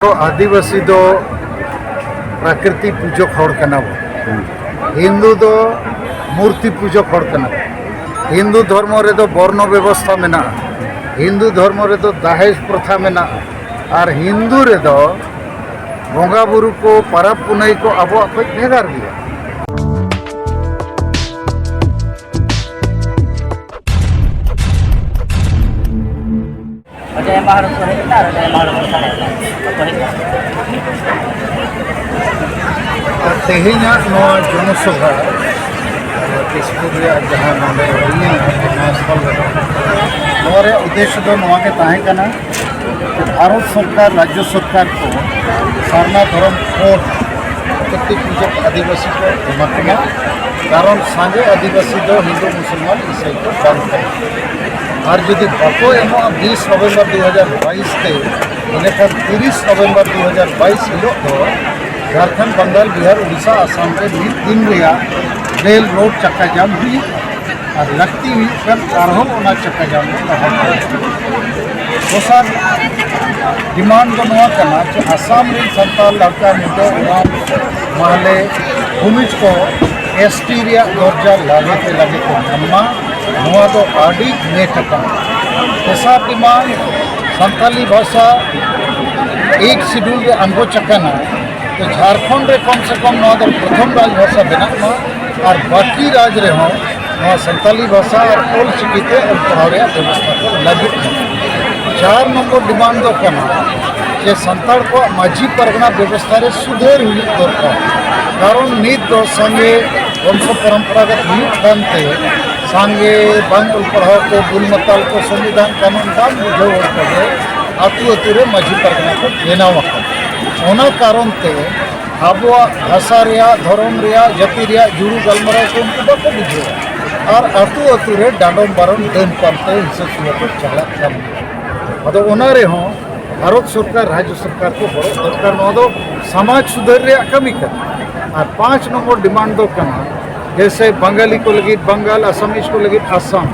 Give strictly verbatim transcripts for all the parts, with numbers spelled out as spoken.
ᱟᱹᱫᱤᱵᱟᱹᱥᱤ ᱫᱚ ᱯᱨᱟᱠᱨᱤᱛᱤ ᱯᱩᱡᱟᱹ ᱦᱚᱲ ᱠᱟᱱᱟ ᱵᱚᱱ᱾ ᱦᱤᱱᱫᱩ ᱫᱚ ᱢᱩᱨᱛᱤ ᱯᱩᱡᱟᱹ ᱦᱚᱲ ᱠᱟᱱᱟ ᱵᱚᱱ᱾ ᱦᱤᱱᱫᱩ ᱫᱷᱚᱨᱢᱚ ᱨᱮᱫᱚ ᱵᱚᱨᱱᱚ ᱵᱮᱵᱚᱥᱛᱷᱟ ᱢᱮᱱᱟᱜᱼᱟ᱾ ᱦᱤᱱᱫᱩ ᱫᱷᱚᱨᱢᱚ ᱨᱮᱫᱚ ᱫᱟᱦᱮᱡᱽ ᱯᱨᱚᱛᱷᱟ ᱢᱮᱱᱟᱜᱼᱟ᱾ ᱟᱨ ᱦᱤᱱᱫᱩ ᱨᱮᱫᱚ ᱵᱚᱸᱜᱟ ᱵᱩᱨᱩ ᱠᱚ, ᱯᱟᱨᱟᱵᱽ ᱯᱩᱱᱟᱹᱭ ᱠᱚ ᱟᱵᱚᱣᱟᱜ ᱠᱷᱚᱱ ᱵᱷᱮᱜᱟᱨ ᱜᱮᱭᱟ᱾ ᱟᱹᱰᱤ ᱟᱭᱢᱟ ᱦᱚᱲ ᱠᱚ ᱦᱮᱡ ᱮᱱᱟ ᱟᱨ ᱟᱹᱰᱤ ᱟᱭᱢᱟ ᱦᱚᱲ ᱠᱚ ᱥᱟᱨᱮᱡ ᱮᱱᱟ᱾ ᱵᱟᱠᱚ ᱦᱮᱡ ᱮᱱᱟ᱾ ᱛᱮᱦᱮᱧᱟᱜ ᱱᱚᱣᱟ ᱡᱚᱱᱚᱥᱚᱵᱷᱟ, ᱫᱤᱥᱯᱩᱨ ᱨᱮᱭᱟᱜ ᱡᱟᱦᱟᱸ ᱱᱚᱰᱮ ᱦᱩᱭᱮᱱᱟ, ᱚᱱᱟ ᱥᱛᱷᱚᱞ ᱨᱮ, ᱱᱚᱣᱟ ᱨᱮᱭᱟᱜ ᱩᱫᱽᱫᱮᱥᱥᱚ ᱫᱚ ᱱᱚᱣᱟ ᱜᱮ ᱛᱟᱦᱮᱸ ᱠᱟᱱᱟ ᱡᱮ ᱵᱷᱟᱨᱚᱛ ᱥᱚᱨᱠᱟᱨ, ᱨᱟᱡᱽᱡᱚ ᱥᱚᱨᱠᱟᱨ ᱠᱚ ᱥᱟᱨᱱᱟ ᱫᱷᱚᱨᱚᱢ ᱠᱳᱰ ᱯᱨᱚᱛᱮᱠᱴᱤ ᱯᱩᱡᱟᱹ ᱟᱹᱫᱤᱵᱟᱹᱥᱤ ᱠᱚ ᱮᱢᱟ ᱠᱚᱢᱟ, ᱠᱟᱨᱚᱱ ᱥᱟᱸᱜᱮ ᱟᱹᱫᱤᱵᱟᱹᱥᱤ ᱫᱚ ᱦᱤᱱᱫᱩ, ᱢᱩᱥᱚᱞᱢᱟᱱ, ᱤᱥᱟᱹᱭ ᱠᱚ ᱵᱟᱝ ᱠᱟᱱᱟ᱾ ᱟᱨ ᱡᱩᱫᱤ ᱵᱟᱠᱚ ᱮᱢᱚᱜᱼᱟ ᱵᱤᱥ ᱱᱚᱵᱷᱮᱢᱵᱚᱨ ᱫᱩ ᱦᱟᱡᱟᱨ ᱵᱟᱭᱤᱥ ᱛᱮ, ᱮᱸᱰᱮᱠᱷᱟᱱ ᱛᱤᱨᱤᱥ ᱱᱚᱵᱷᱮᱢᱵᱚᱨ ᱫᱩ ᱦᱟᱡᱟᱨ ᱵᱟᱭᱤᱥ ᱦᱤᱞᱳᱜ ᱫᱚ ᱡᱷᱟᱲᱠᱷᱚᱸᱰ, ᱵᱟᱝᱜᱟᱞ, ᱵᱤᱦᱟᱨ, ᱩᱲᱤᱥᱥᱟ, ᱟᱥᱟᱢ ᱨᱮ ᱢᱤᱫ ᱫᱤᱱ ᱨᱮᱭᱟᱜ ᱨᱮᱞ ᱨᱳᱰ ᱪᱟᱠᱟ ᱡᱟᱢ ᱦᱩᱭᱩᱜᱼᱟ᱾ ᱟᱨ ᱞᱟᱹᱠᱛᱤ ᱦᱩᱭᱩᱜ ᱠᱷᱟᱱ ᱟᱨᱦᱚᱸ ᱚᱱᱟ ᱪᱟᱠᱟ ᱡᱟᱢ ᱫᱚ ᱛᱟᱦᱮᱸ ᱠᱟᱱᱟ᱾ ᱫᱚᱥᱟᱨ ᱰᱤᱢᱟᱱᱰ ᱫᱚ ᱱᱚᱣᱟ ᱠᱟᱱᱟ ᱡᱮ ᱟᱥᱟᱢ ᱨᱮᱱ ᱥᱟᱱᱛᱟᱲ ᱞᱟᱲᱠᱟ, ᱢᱩᱰᱟᱹ, ᱳᱨᱟᱸᱣ, ᱢᱟᱦᱞᱮ, ᱵᱷᱩᱢᱤᱡᱽ ᱠᱚ ᱮᱥ ᱴᱤ ᱨᱮᱭᱟᱜ ᱫᱚᱨᱡᱟ ᱞᱟᱜᱮ ᱛᱮ ᱞᱟᱜᱮ ᱠᱚ ᱧᱟᱢ ᱢᱟ, ᱱᱚᱣᱟ ᱫᱚ ᱟᱹᱰᱤ ᱞᱮᱴ ᱟᱠᱟᱱᱟ᱾ ᱛᱮᱥᱟᱨ ᱰᱤᱢᱟᱱᱰ, ᱥᱟᱱᱛᱟᱞᱤ ᱵᱷᱟᱥᱟ ᱮᱭᱤᱴ ᱥᱤᱰᱩᱞ ᱨᱮ ᱟᱬᱜᱚᱪ ᱟᱠᱟᱱᱟ, ᱛᱚ ᱡᱷᱟᱲᱠᱷᱚᱸᱰ ᱨᱮ ᱠᱚᱢ ᱥᱮ ᱠᱚᱢ ᱱᱚᱣᱟ ᱫᱚ ᱯᱨᱚᱛᱷᱚᱢ ᱨᱟᱡᱽ ᱵᱷᱟᱥᱟ ᱵᱮᱱᱟᱜ ᱢᱟ ᱟᱨ ᱵᱟᱹᱠᱤ ᱨᱟᱡᱽ ᱨᱮᱦᱚᱸ ᱱᱚᱣᱟ ᱥᱟᱱᱛᱟᱞᱤ ᱵᱷᱟᱥᱟ ᱟᱨ ᱚᱞ ᱪᱤᱠᱤ ᱛᱮ ᱚᱞ ᱯᱟᱲᱦᱟᱣ ᱨᱮᱭᱟᱜ ᱵᱮᱵᱚᱥᱛᱷᱟ ᱠᱚ ᱞᱟᱹᱜᱤᱫ ᱢᱟ᱾ ᱪᱟᱨ ᱱᱚᱢᱵᱚᱨ ᱰᱤᱢᱟᱱᱰ ᱫᱚ ᱠᱟᱱᱟ ᱡᱮ ᱥᱟᱱᱛᱟᱲ ᱠᱚᱣᱟᱜ ᱢᱟᱹᱡᱷᱤ ᱯᱟᱨᱜᱟᱱᱟ ᱵᱮᱵᱚᱥᱛᱷᱟ ᱨᱮ ᱥᱩᱫᱷᱟᱹᱨ ᱦᱩᱭᱩᱜ ᱫᱚᱨᱠᱟᱨ, ᱠᱟᱨᱚᱱ ᱱᱤᱛ ᱫᱚ ᱥᱟᱸᱜᱮ ᱵᱚᱝᱥᱚ ᱯᱚᱨᱚᱢᱯᱚᱨᱟᱜᱚᱛ ᱦᱩᱭᱩᱜ ᱠᱟᱱᱛᱮ ᱥᱟᱸᱜᱮ ᱵᱟᱝ ᱚᱞ ᱯᱟᱲᱦᱟᱣ ᱠᱚ, ᱵᱩᱞ ᱢᱟᱛᱟᱞ ᱠᱚ, ᱥᱚᱝᱵᱤᱫᱷᱟᱱ ᱠᱟᱹᱱᱩᱱ ᱵᱟᱝ ᱵᱩᱡᱷᱟᱹᱣ ᱦᱚᱲ ᱠᱚᱜᱮ ᱟᱹᱛᱩ ᱟᱹᱛᱩ ᱨᱮ ᱢᱟᱹᱡᱷᱤ ᱯᱟᱨᱜᱟᱱᱟ ᱠᱚ ᱵᱮᱱᱟᱣ ᱟᱠᱟᱫᱟ᱾ ᱚᱱᱟ ᱠᱟᱨᱚᱱ ᱛᱮ ᱟᱵᱚᱣᱟᱜ ᱵᱷᱟᱥᱟ ᱨᱮᱭᱟᱜ, ᱫᱷᱚᱨᱚᱢ ᱨᱮᱭᱟᱜ, ᱡᱟᱹᱛᱤ ᱨᱮᱭᱟᱜ ᱡᱩᱲᱩ ᱜᱟᱞᱢᱟᱨᱟᱣ ᱠᱚ ᱩᱱᱠᱩ ᱵᱟᱠᱚ ᱵᱩᱡᱷᱟᱹᱣᱟ᱾ ᱟᱨ ᱟᱹᱛᱩ ᱟᱹᱛᱩ ᱨᱮ ᱰᱟᱸᱰᱚᱢ ᱵᱟᱨᱚᱱ, ᱰᱟᱹᱱ ᱯᱟᱱᱛᱮ, ᱦᱤᱥᱟᱹ ᱥᱩᱭᱟᱹ ᱠᱚ ᱪᱟᱞᱟᱜ ᱠᱟᱱ ᱜᱮᱭᱟ᱾ ᱟᱫᱚ ᱚᱱᱟ ᱨᱮᱦᱚᱸ ᱵᱷᱟᱨᱚᱛ ᱥᱚᱨᱠᱟᱨ, ᱨᱟᱡᱽᱡᱚ ᱥᱚᱨᱠᱟᱨ ᱠᱚ ᱜᱚᱲᱚ ᱫᱚᱨᱠᱟᱨ᱾ ᱱᱚᱣᱟ ᱫᱚ ᱥᱚᱢᱟᱡᱽ ᱥᱩᱫᱷᱟᱹᱨ ᱨᱮᱭᱟᱜ ᱠᱟᱹᱢᱤ ᱠᱟᱱᱟ᱾ ᱟᱨ ᱯᱟᱸᱪ ᱱᱚᱢᱵᱚᱨ ᱰᱤᱢᱟᱱᱰ ᱫᱚ ᱠᱟᱱᱟ, ᱡᱮᱭᱥᱮ ᱵᱟᱝᱜᱟᱞᱤ ᱠᱚ ᱞᱟᱹᱜᱤᱫ ᱵᱟᱝᱜᱟᱞ, ᱟᱥᱟᱢᱤᱡᱽ ᱠᱚ ᱞᱟᱹᱜᱤᱫ ᱟᱥᱟᱢ,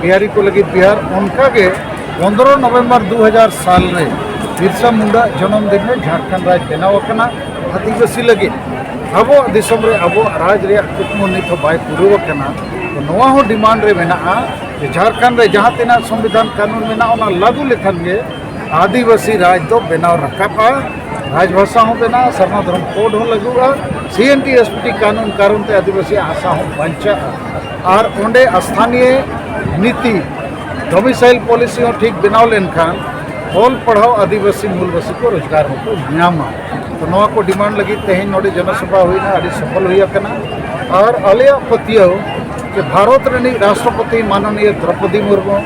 ᱵᱤᱦᱟᱨᱤ ᱠᱚ ᱞᱟᱹᱜᱤᱫ ᱵᱤᱦᱟᱨ, ᱚᱱᱠᱟᱜᱮ ᱯᱚᱱᱫᱽᱨᱚ ᱱᱚᱵᱷᱮᱢᱵᱚᱨ ᱫᱩ ᱦᱟᱡᱟᱨ ᱥᱟᱞ ᱨᱮ ᱵᱤᱨᱥᱟ ᱢᱩᱱᱰᱟ ᱡᱚᱱᱚᱢ ᱫᱤᱱ ᱨᱮ ᱡᱷᱟᱲᱠᱷᱚᱸᱰ ᱨᱟᱡᱽ ᱵᱮᱱᱟᱣ ᱟᱠᱟᱱᱟ᱾ ᱟᱹᱫᱤᱵᱟᱹᱥᱤ ᱞᱟᱹᱜᱤᱫ ᱟᱵᱚᱣᱟᱜ ᱫᱤᱥᱚᱢ ᱨᱮ ᱟᱵᱚᱣᱟᱜ ᱨᱟᱡᱽ ᱨᱮᱭᱟᱜ ᱠᱩᱠᱢᱩ ᱱᱤᱛ ᱦᱚᱸ ᱵᱟᱭ ᱯᱩᱨᱟᱹᱣ ᱟᱠᱟᱱᱟ᱾ ᱛᱚ ᱱᱚᱣᱟ ᱦᱚᱸ ᱰᱤᱢᱟᱱᱰ ᱨᱮ ᱢᱮᱱᱟᱜᱼᱟ ᱡᱮ ᱡᱷᱟᱲᱠᱷᱚᱸᱰ ᱨᱮ ᱡᱟᱦᱟᱸ ᱛᱤᱱᱟᱹᱜ ᱥᱚᱝᱵᱤᱫᱷᱟᱱ ᱠᱟᱹᱱᱩᱱ ᱢᱮᱱᱟᱜᱼᱟ, ᱚᱱᱟ ᱞᱟᱹᱜᱩ ᱞᱮᱠᱷᱟᱱ ᱜᱮ ᱟᱹᱫᱤᱵᱟᱹᱥᱤ ᱨᱟᱡᱽ ᱫᱚ ᱵᱮᱱᱟᱣ ᱨᱟᱠᱟᱵᱼᱟ᱾ ᱨᱟᱡᱽ ᱵᱷᱟᱥᱟ ᱦᱚᱸ ᱵᱮᱱᱟᱜᱼᱟ, ᱥᱟᱨᱱᱟ ᱫᱷᱚᱨᱚᱢ ᱠᱳᱰ ᱦᱚᱸ ᱞᱟᱹᱜᱩᱜᱼᱟ, ᱥᱤ N T S P T ᱠᱟᱹᱱᱩᱱ ᱠᱟᱨᱚᱱ ᱛᱮ ᱟᱹᱫᱤᱵᱟᱹᱥᱤᱭᱟᱜ ᱦᱟᱥᱟ ᱦᱚᱸ ᱵᱟᱧᱪᱟᱜᱼᱟ᱾ ᱟᱨ ᱚᱸᱰᱮ ᱥᱛᱷᱟᱱᱤᱭᱚ ᱱᱤᱛᱤ, ᱰᱚᱢᱤᱥᱟᱭᱤᱞ ᱯᱚᱞᱤᱥᱤ ᱦᱚᱸ ᱴᱷᱤᱠ ᱵᱮᱱᱟᱣ ᱞᱮᱱᱠᱷᱟᱱ ᱚᱞ ᱯᱟᱲᱦᱟᱣ ᱟᱹᱫᱤᱵᱟᱹᱥᱤ ᱢᱩᱞᱵᱟᱹᱥᱤ ᱠᱚ ᱨᱳᱡᱽᱜᱟᱨ ᱦᱚᱸᱠᱚ ᱧᱟᱢᱟ᱾ ᱛᱚ ᱱᱚᱣᱟ ᱠᱚ ᱰᱤᱢᱟᱱᱰ ᱞᱟᱹᱜᱤᱫ ᱛᱮᱦᱮᱧ ᱱᱚᱰᱮ ᱡᱚᱱᱚᱥᱚᱵᱷᱟ ᱦᱩᱭᱱᱟ, ᱟᱹᱰᱤ ᱥᱚᱯᱷᱚᱞ ᱦᱩᱭ ᱟᱠᱟᱱᱟ᱾ ᱟᱨ ᱟᱞᱮᱭᱟᱜ ᱯᱟᱹᱛᱭᱟᱹᱣ ᱡᱮ ᱵᱷᱟᱨᱚᱛ ᱨᱤᱱᱤᱡ ᱨᱟᱥᱴᱨᱚᱯᱚᱛᱤ ᱢᱟᱱᱚᱱᱤᱭᱟᱹ ᱫᱨᱚᱯᱚᱫᱤ ᱢᱩᱨᱢᱩ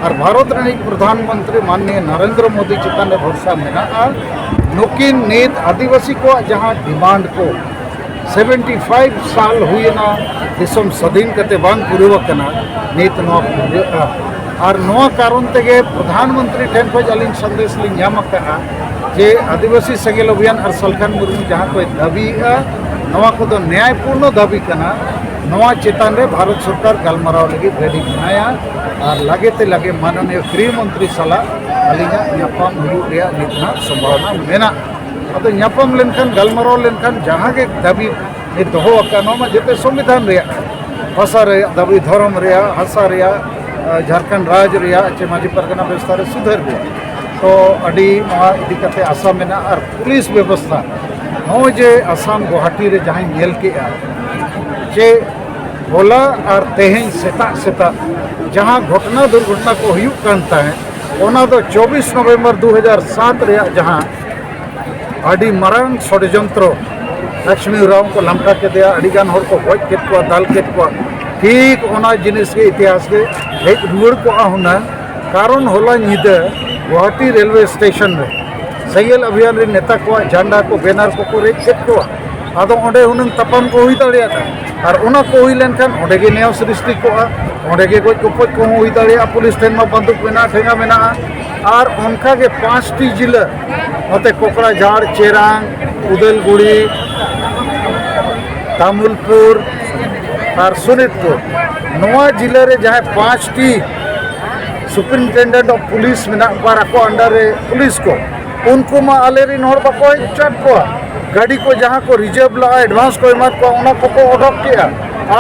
ᱟᱨ ᱵᱷᱟᱨᱚᱛ ᱨᱤᱱᱤᱡ ᱯᱨᱚᱫᱷᱟᱱ ᱢᱚᱱᱛᱨᱤ ᱢᱟᱱᱱᱤᱭᱟᱹ ᱱᱚᱨᱮᱱᱫᱨᱚ ᱢᱳᱫᱤ ᱪᱮᱛᱟᱱ ᱨᱮ ᱵᱷᱚᱨᱥᱟ ᱢᱮᱱᱟᱜᱼᱟ᱾ ᱱᱩᱠᱤᱱ ᱱᱤᱛ ᱟᱹᱫᱤᱵᱟᱹᱥᱤ ᱠᱚᱣᱟᱜ ᱡᱟᱦᱟᱸ ᱰᱤᱢᱟᱱᱰ ᱠᱚ, ᱥᱮᱵᱷᱮᱱᱴᱤ ᱯᱷᱟᱭᱤᱵᱷ ᱥᱟᱞ ᱦᱩᱭᱮᱱᱟ ᱫᱤᱥᱚᱢ ᱥᱟᱹᱫᱷᱤᱱ ᱠᱟᱛᱮ ᱵᱟᱝ ᱯᱩᱨᱟᱹᱣ ᱟᱠᱟᱱᱟ, ᱱᱤᱛ ᱱᱚᱣᱟ ᱯᱩᱨᱟᱹᱜᱼᱟ᱾ ᱟᱨ ᱱᱚᱣᱟ ᱠᱟᱨᱚᱱ ᱛᱮᱜᱮ ᱯᱨᱚᱫᱷᱟᱱ ᱢᱚᱱᱛᱨᱤ ᱴᱷᱮᱱ ᱠᱷᱚᱱ ᱟᱹᱞᱤᱧ ᱥᱟᱸᱫᱮᱥ ᱞᱤᱧ ᱧᱟᱢ ᱟᱠᱟᱫᱼᱟ ᱡᱮ ᱟᱹᱫᱤᱵᱟᱹᱥᱤ ᱥᱮᱸᱜᱮᱞ ᱚᱵᱷᱤᱭᱟᱱ ᱟᱨ ᱥᱟᱞᱠᱷᱟᱱ ᱢᱩᱨᱢᱩ ᱡᱟᱦᱟᱸ ᱠᱚᱭ ᱫᱟᱹᱵᱤᱭᱮᱫᱼᱟ, ᱱᱚᱣᱟ ᱠᱚᱫᱚ ᱱᱮᱭᱟᱭᱯᱩᱨᱱᱚ ᱫᱟᱹᱵᱤ ᱠᱟᱱᱟ᱾ ᱱᱚᱣᱟ ᱪᱮᱛᱟᱱ ᱨᱮ ᱵᱷᱟᱨᱚᱛ ᱥᱚᱨᱠᱟᱨ ᱜᱟᱞᱢᱟᱨᱟᱣ ᱞᱟᱹᱜᱤᱫ ᱨᱮᱰᱤ ᱢᱮᱱᱟᱭᱟ᱾ ᱟᱨ ᱞᱟᱜᱮ ᱛᱮ ᱞᱟᱜᱮ ᱢᱟᱱᱚᱱᱤᱭᱚ ᱜᱨᱤᱦᱚ ᱢᱚᱱᱛᱨᱤ ᱥᱟᱞᱟᱜ ᱟᱹᱞᱤᱧᱟᱜ ᱧᱟᱯᱟᱢ ᱦᱩᱭᱩᱜ ᱨᱮᱭᱟᱜ ᱱᱤᱛ ᱦᱟᱸᱜ ᱥᱚᱢᱵᱷᱟᱵᱚᱱᱟ ᱢᱮᱱᱟᱜᱼᱟ᱾ ᱟᱫᱚ ᱧᱟᱯᱟᱢ ᱞᱮᱱᱠᱷᱟᱱ, ᱜᱟᱞᱢᱟᱨᱟᱣ ᱞᱮᱱᱠᱷᱟᱱ ᱡᱟᱦᱟᱸ ᱜᱮ ᱫᱟᱹᱵᱤ ᱫᱚᱦᱚ ᱟᱠᱟᱫ, ᱱᱚᱣᱟ ᱢᱟ ᱡᱚᱛᱚ ᱥᱚᱝᱵᱤᱫᱷᱟᱱ ᱨᱮᱭᱟᱜ, ᱵᱷᱟᱥᱟ ᱨᱮᱭᱟᱜ ᱫᱟᱹᱵᱤ, ᱫᱷᱚᱨᱚᱢ ᱨᱮᱭᱟᱜ, ᱦᱟᱥᱟ ᱨᱮᱭᱟᱜ, ᱟᱸ, ᱡᱷᱟᱲᱠᱷᱚᱸᱰ ᱨᱟᱡᱽ ᱨᱮᱭᱟᱜ ᱪᱮ ᱢᱟᱹᱡᱷᱤ ᱯᱟᱨᱜᱟᱱᱟ ᱵᱮᱵᱚᱥᱛᱷᱟ ᱨᱮ ᱥᱩᱫᱷᱟᱹᱨ ᱨᱮᱭᱟᱜ᱾ ᱛᱚ ᱟᱹᱰᱤ ᱱᱚᱣᱟ ᱤᱫᱤ ᱠᱟᱛᱮ ᱟᱥᱟ ᱢᱮᱱᱟᱜᱼᱟ᱾ ᱟᱨ ᱯᱩᱞᱤᱥ ᱵᱮᱵᱚᱥᱛᱷᱟ, ᱱᱚᱜᱼᱚᱭ ᱡᱮ ᱟᱥᱟᱢ ᱜᱩᱣᱟᱦᱟᱴᱤ ᱨᱮ ᱡᱟᱦᱟᱸᱧ ᱧᱮᱞ ᱠᱮᱜᱼᱟ ᱡᱮ ᱦᱚᱞᱟ ᱟᱨ ᱛᱮᱦᱮᱧ ᱥᱮᱛᱟᱜ ᱥᱮᱛᱟᱜ ᱡᱟᱦᱟᱸ ᱜᱷᱚᱴᱚᱱᱟ ᱫᱩᱨᱜᱷᱚᱴᱚᱱᱟ ᱠᱚ ᱦᱩᱭᱩᱜ ᱠᱟᱱ ᱛᱟᱦᱮᱸᱫ, ᱚᱱᱟ ᱫᱚ ᱪᱚᱵᱵᱤᱥ ᱱᱚᱵᱷᱮᱢᱵᱚᱨ ᱫᱩ ᱦᱟᱡᱟᱨ ᱥᱟᱛ ᱨᱮᱭᱟᱜ ᱡᱟᱦᱟᱸ ᱟᱹᱰᱤ ᱢᱟᱨᱟᱝ ᱥᱚᱰᱡᱚᱱᱛᱨᱚ, ᱞᱚᱠᱥᱢᱤ ᱩᱨᱟᱣ ᱠᱚ ᱞᱟᱢᱴᱟ ᱠᱮᱫᱮᱭᱟ, ᱟᱹᱰᱤ ᱜᱟᱱ ᱦᱚᱲ ᱠᱚ ᱜᱚᱡ ᱠᱮᱫ ᱠᱚᱣᱟ, ᱫᱟᱞ ᱠᱮᱫ ᱠᱚᱣᱟ, ᱴᱷᱤᱠ ᱚᱱᱟ ᱡᱤᱱᱤᱥ ᱜᱮ ᱤᱛᱤᱦᱟᱥ ᱨᱮ ᱦᱮᱡ ᱨᱩᱣᱟᱹᱲ ᱠᱚᱜᱼᱟ ᱦᱩᱱᱟᱹᱝ᱾ ᱠᱟᱨᱚᱱ ᱦᱚᱞᱟ ᱧᱤᱫᱟᱹ ᱜᱩᱣᱟᱦᱟᱴᱤ ᱨᱮᱞᱣᱮ ᱥᱴᱮᱥᱚᱱ ᱨᱮ ᱥᱮᱸᱜᱮᱞ ᱚᱵᱷᱤᱭᱟᱱ ᱨᱮᱱ ᱱᱮᱛᱟ ᱠᱚᱣᱟᱜ ᱡᱷᱟᱱᱰᱟ ᱠᱚ, ᱵᱮᱱᱟᱨ ᱠᱚᱠᱚ ᱨᱮᱡ ᱠᱮᱫ ᱠᱚᱣᱟ᱾ ᱟᱫᱚ ᱚᱸᱰᱮ ᱦᱩᱱᱟᱹᱝ ᱛᱟᱯᱟᱢ ᱠᱚ ᱦᱩᱭ ᱫᱟᱲᱮᱭᱟᱜᱼᱟ, ᱟᱨ ᱚᱱᱟ ᱠᱚ ᱦᱩᱭ ᱞᱮᱱᱠᱷᱟᱱ ᱚᱸᱰᱮ ᱜᱮ ᱱᱮᱭᱟᱣ ᱥᱨᱤᱥᱴᱤ ᱠᱚᱜᱼᱟ, ᱚᱸᱰᱮ ᱜᱮ ᱜᱚᱡ ᱜᱚᱯᱚᱡ ᱠᱚᱦᱚᱸ ᱦᱩᱭ ᱫᱟᱲᱮᱭᱟᱜᱼᱟ᱾ ᱯᱩᱞᱤᱥ ᱴᱷᱮᱱ ᱢᱟ ᱵᱟᱱᱫᱩᱠ ᱢᱮᱱᱟᱜᱼᱟ, ᱴᱷᱮᱸᱜᱟ ᱢᱮᱱᱟᱜᱼᱟ᱾ ᱟᱨ ᱚᱱᱠᱟ ᱜᱮ ᱯᱟᱸᱪᱴᱤ ᱡᱤᱞᱟᱹ, ᱱᱚᱛᱮ ᱠᱚᱠᱲᱟᱡᱷᱟᱲ, ᱪᱮᱨᱟᱝ, ᱩᱫᱟᱞᱜᱩᱲᱤ, ᱛᱟᱢᱩᱞᱯᱩᱨ ᱟᱨ ᱥᱳᱱᱤᱛᱯᱩᱨ, ᱱᱚᱣᱟ ᱡᱤᱞᱟᱹ ᱨᱮ ᱡᱟᱦᱟᱸᱭ ᱯᱟᱸᱪᱴᱤ ᱥᱩᱯᱨᱤᱱᱴᱮᱱᱰᱮᱱᱴ ᱚᱯᱷ ᱯᱩᱞᱤᱥ ᱢᱮᱱᱟᱜ ᱠᱚᱣᱟ ᱟᱨ ᱟᱠᱚ ᱟᱱᱰᱟᱨ ᱨᱮ ᱯᱩᱞᱤᱥ ᱠᱚ, ᱩᱱᱠᱩ ᱢᱟ ᱟᱞᱮᱨᱮᱱ ᱦᱚᱲ ᱵᱟᱠᱚ ᱦᱮᱡ ᱦᱚᱪᱚᱣᱟᱫ ᱠᱚᱣᱟ᱾ ᱜᱟᱹᱰᱤ ᱠᱚ ᱡᱟᱦᱟᱸ ᱠᱚ ᱨᱤᱡᱟᱨᱵᱷ ᱞᱟᱜᱼᱟ, ᱮᱰᱵᱷᱟᱱᱥ ᱠᱚ ᱮᱢᱟᱫ ᱠᱚᱣᱟ, ᱚᱱᱟ ᱠᱚᱠᱚ ᱚᱰᱚᱠ ᱠᱮᱜᱼᱟ᱾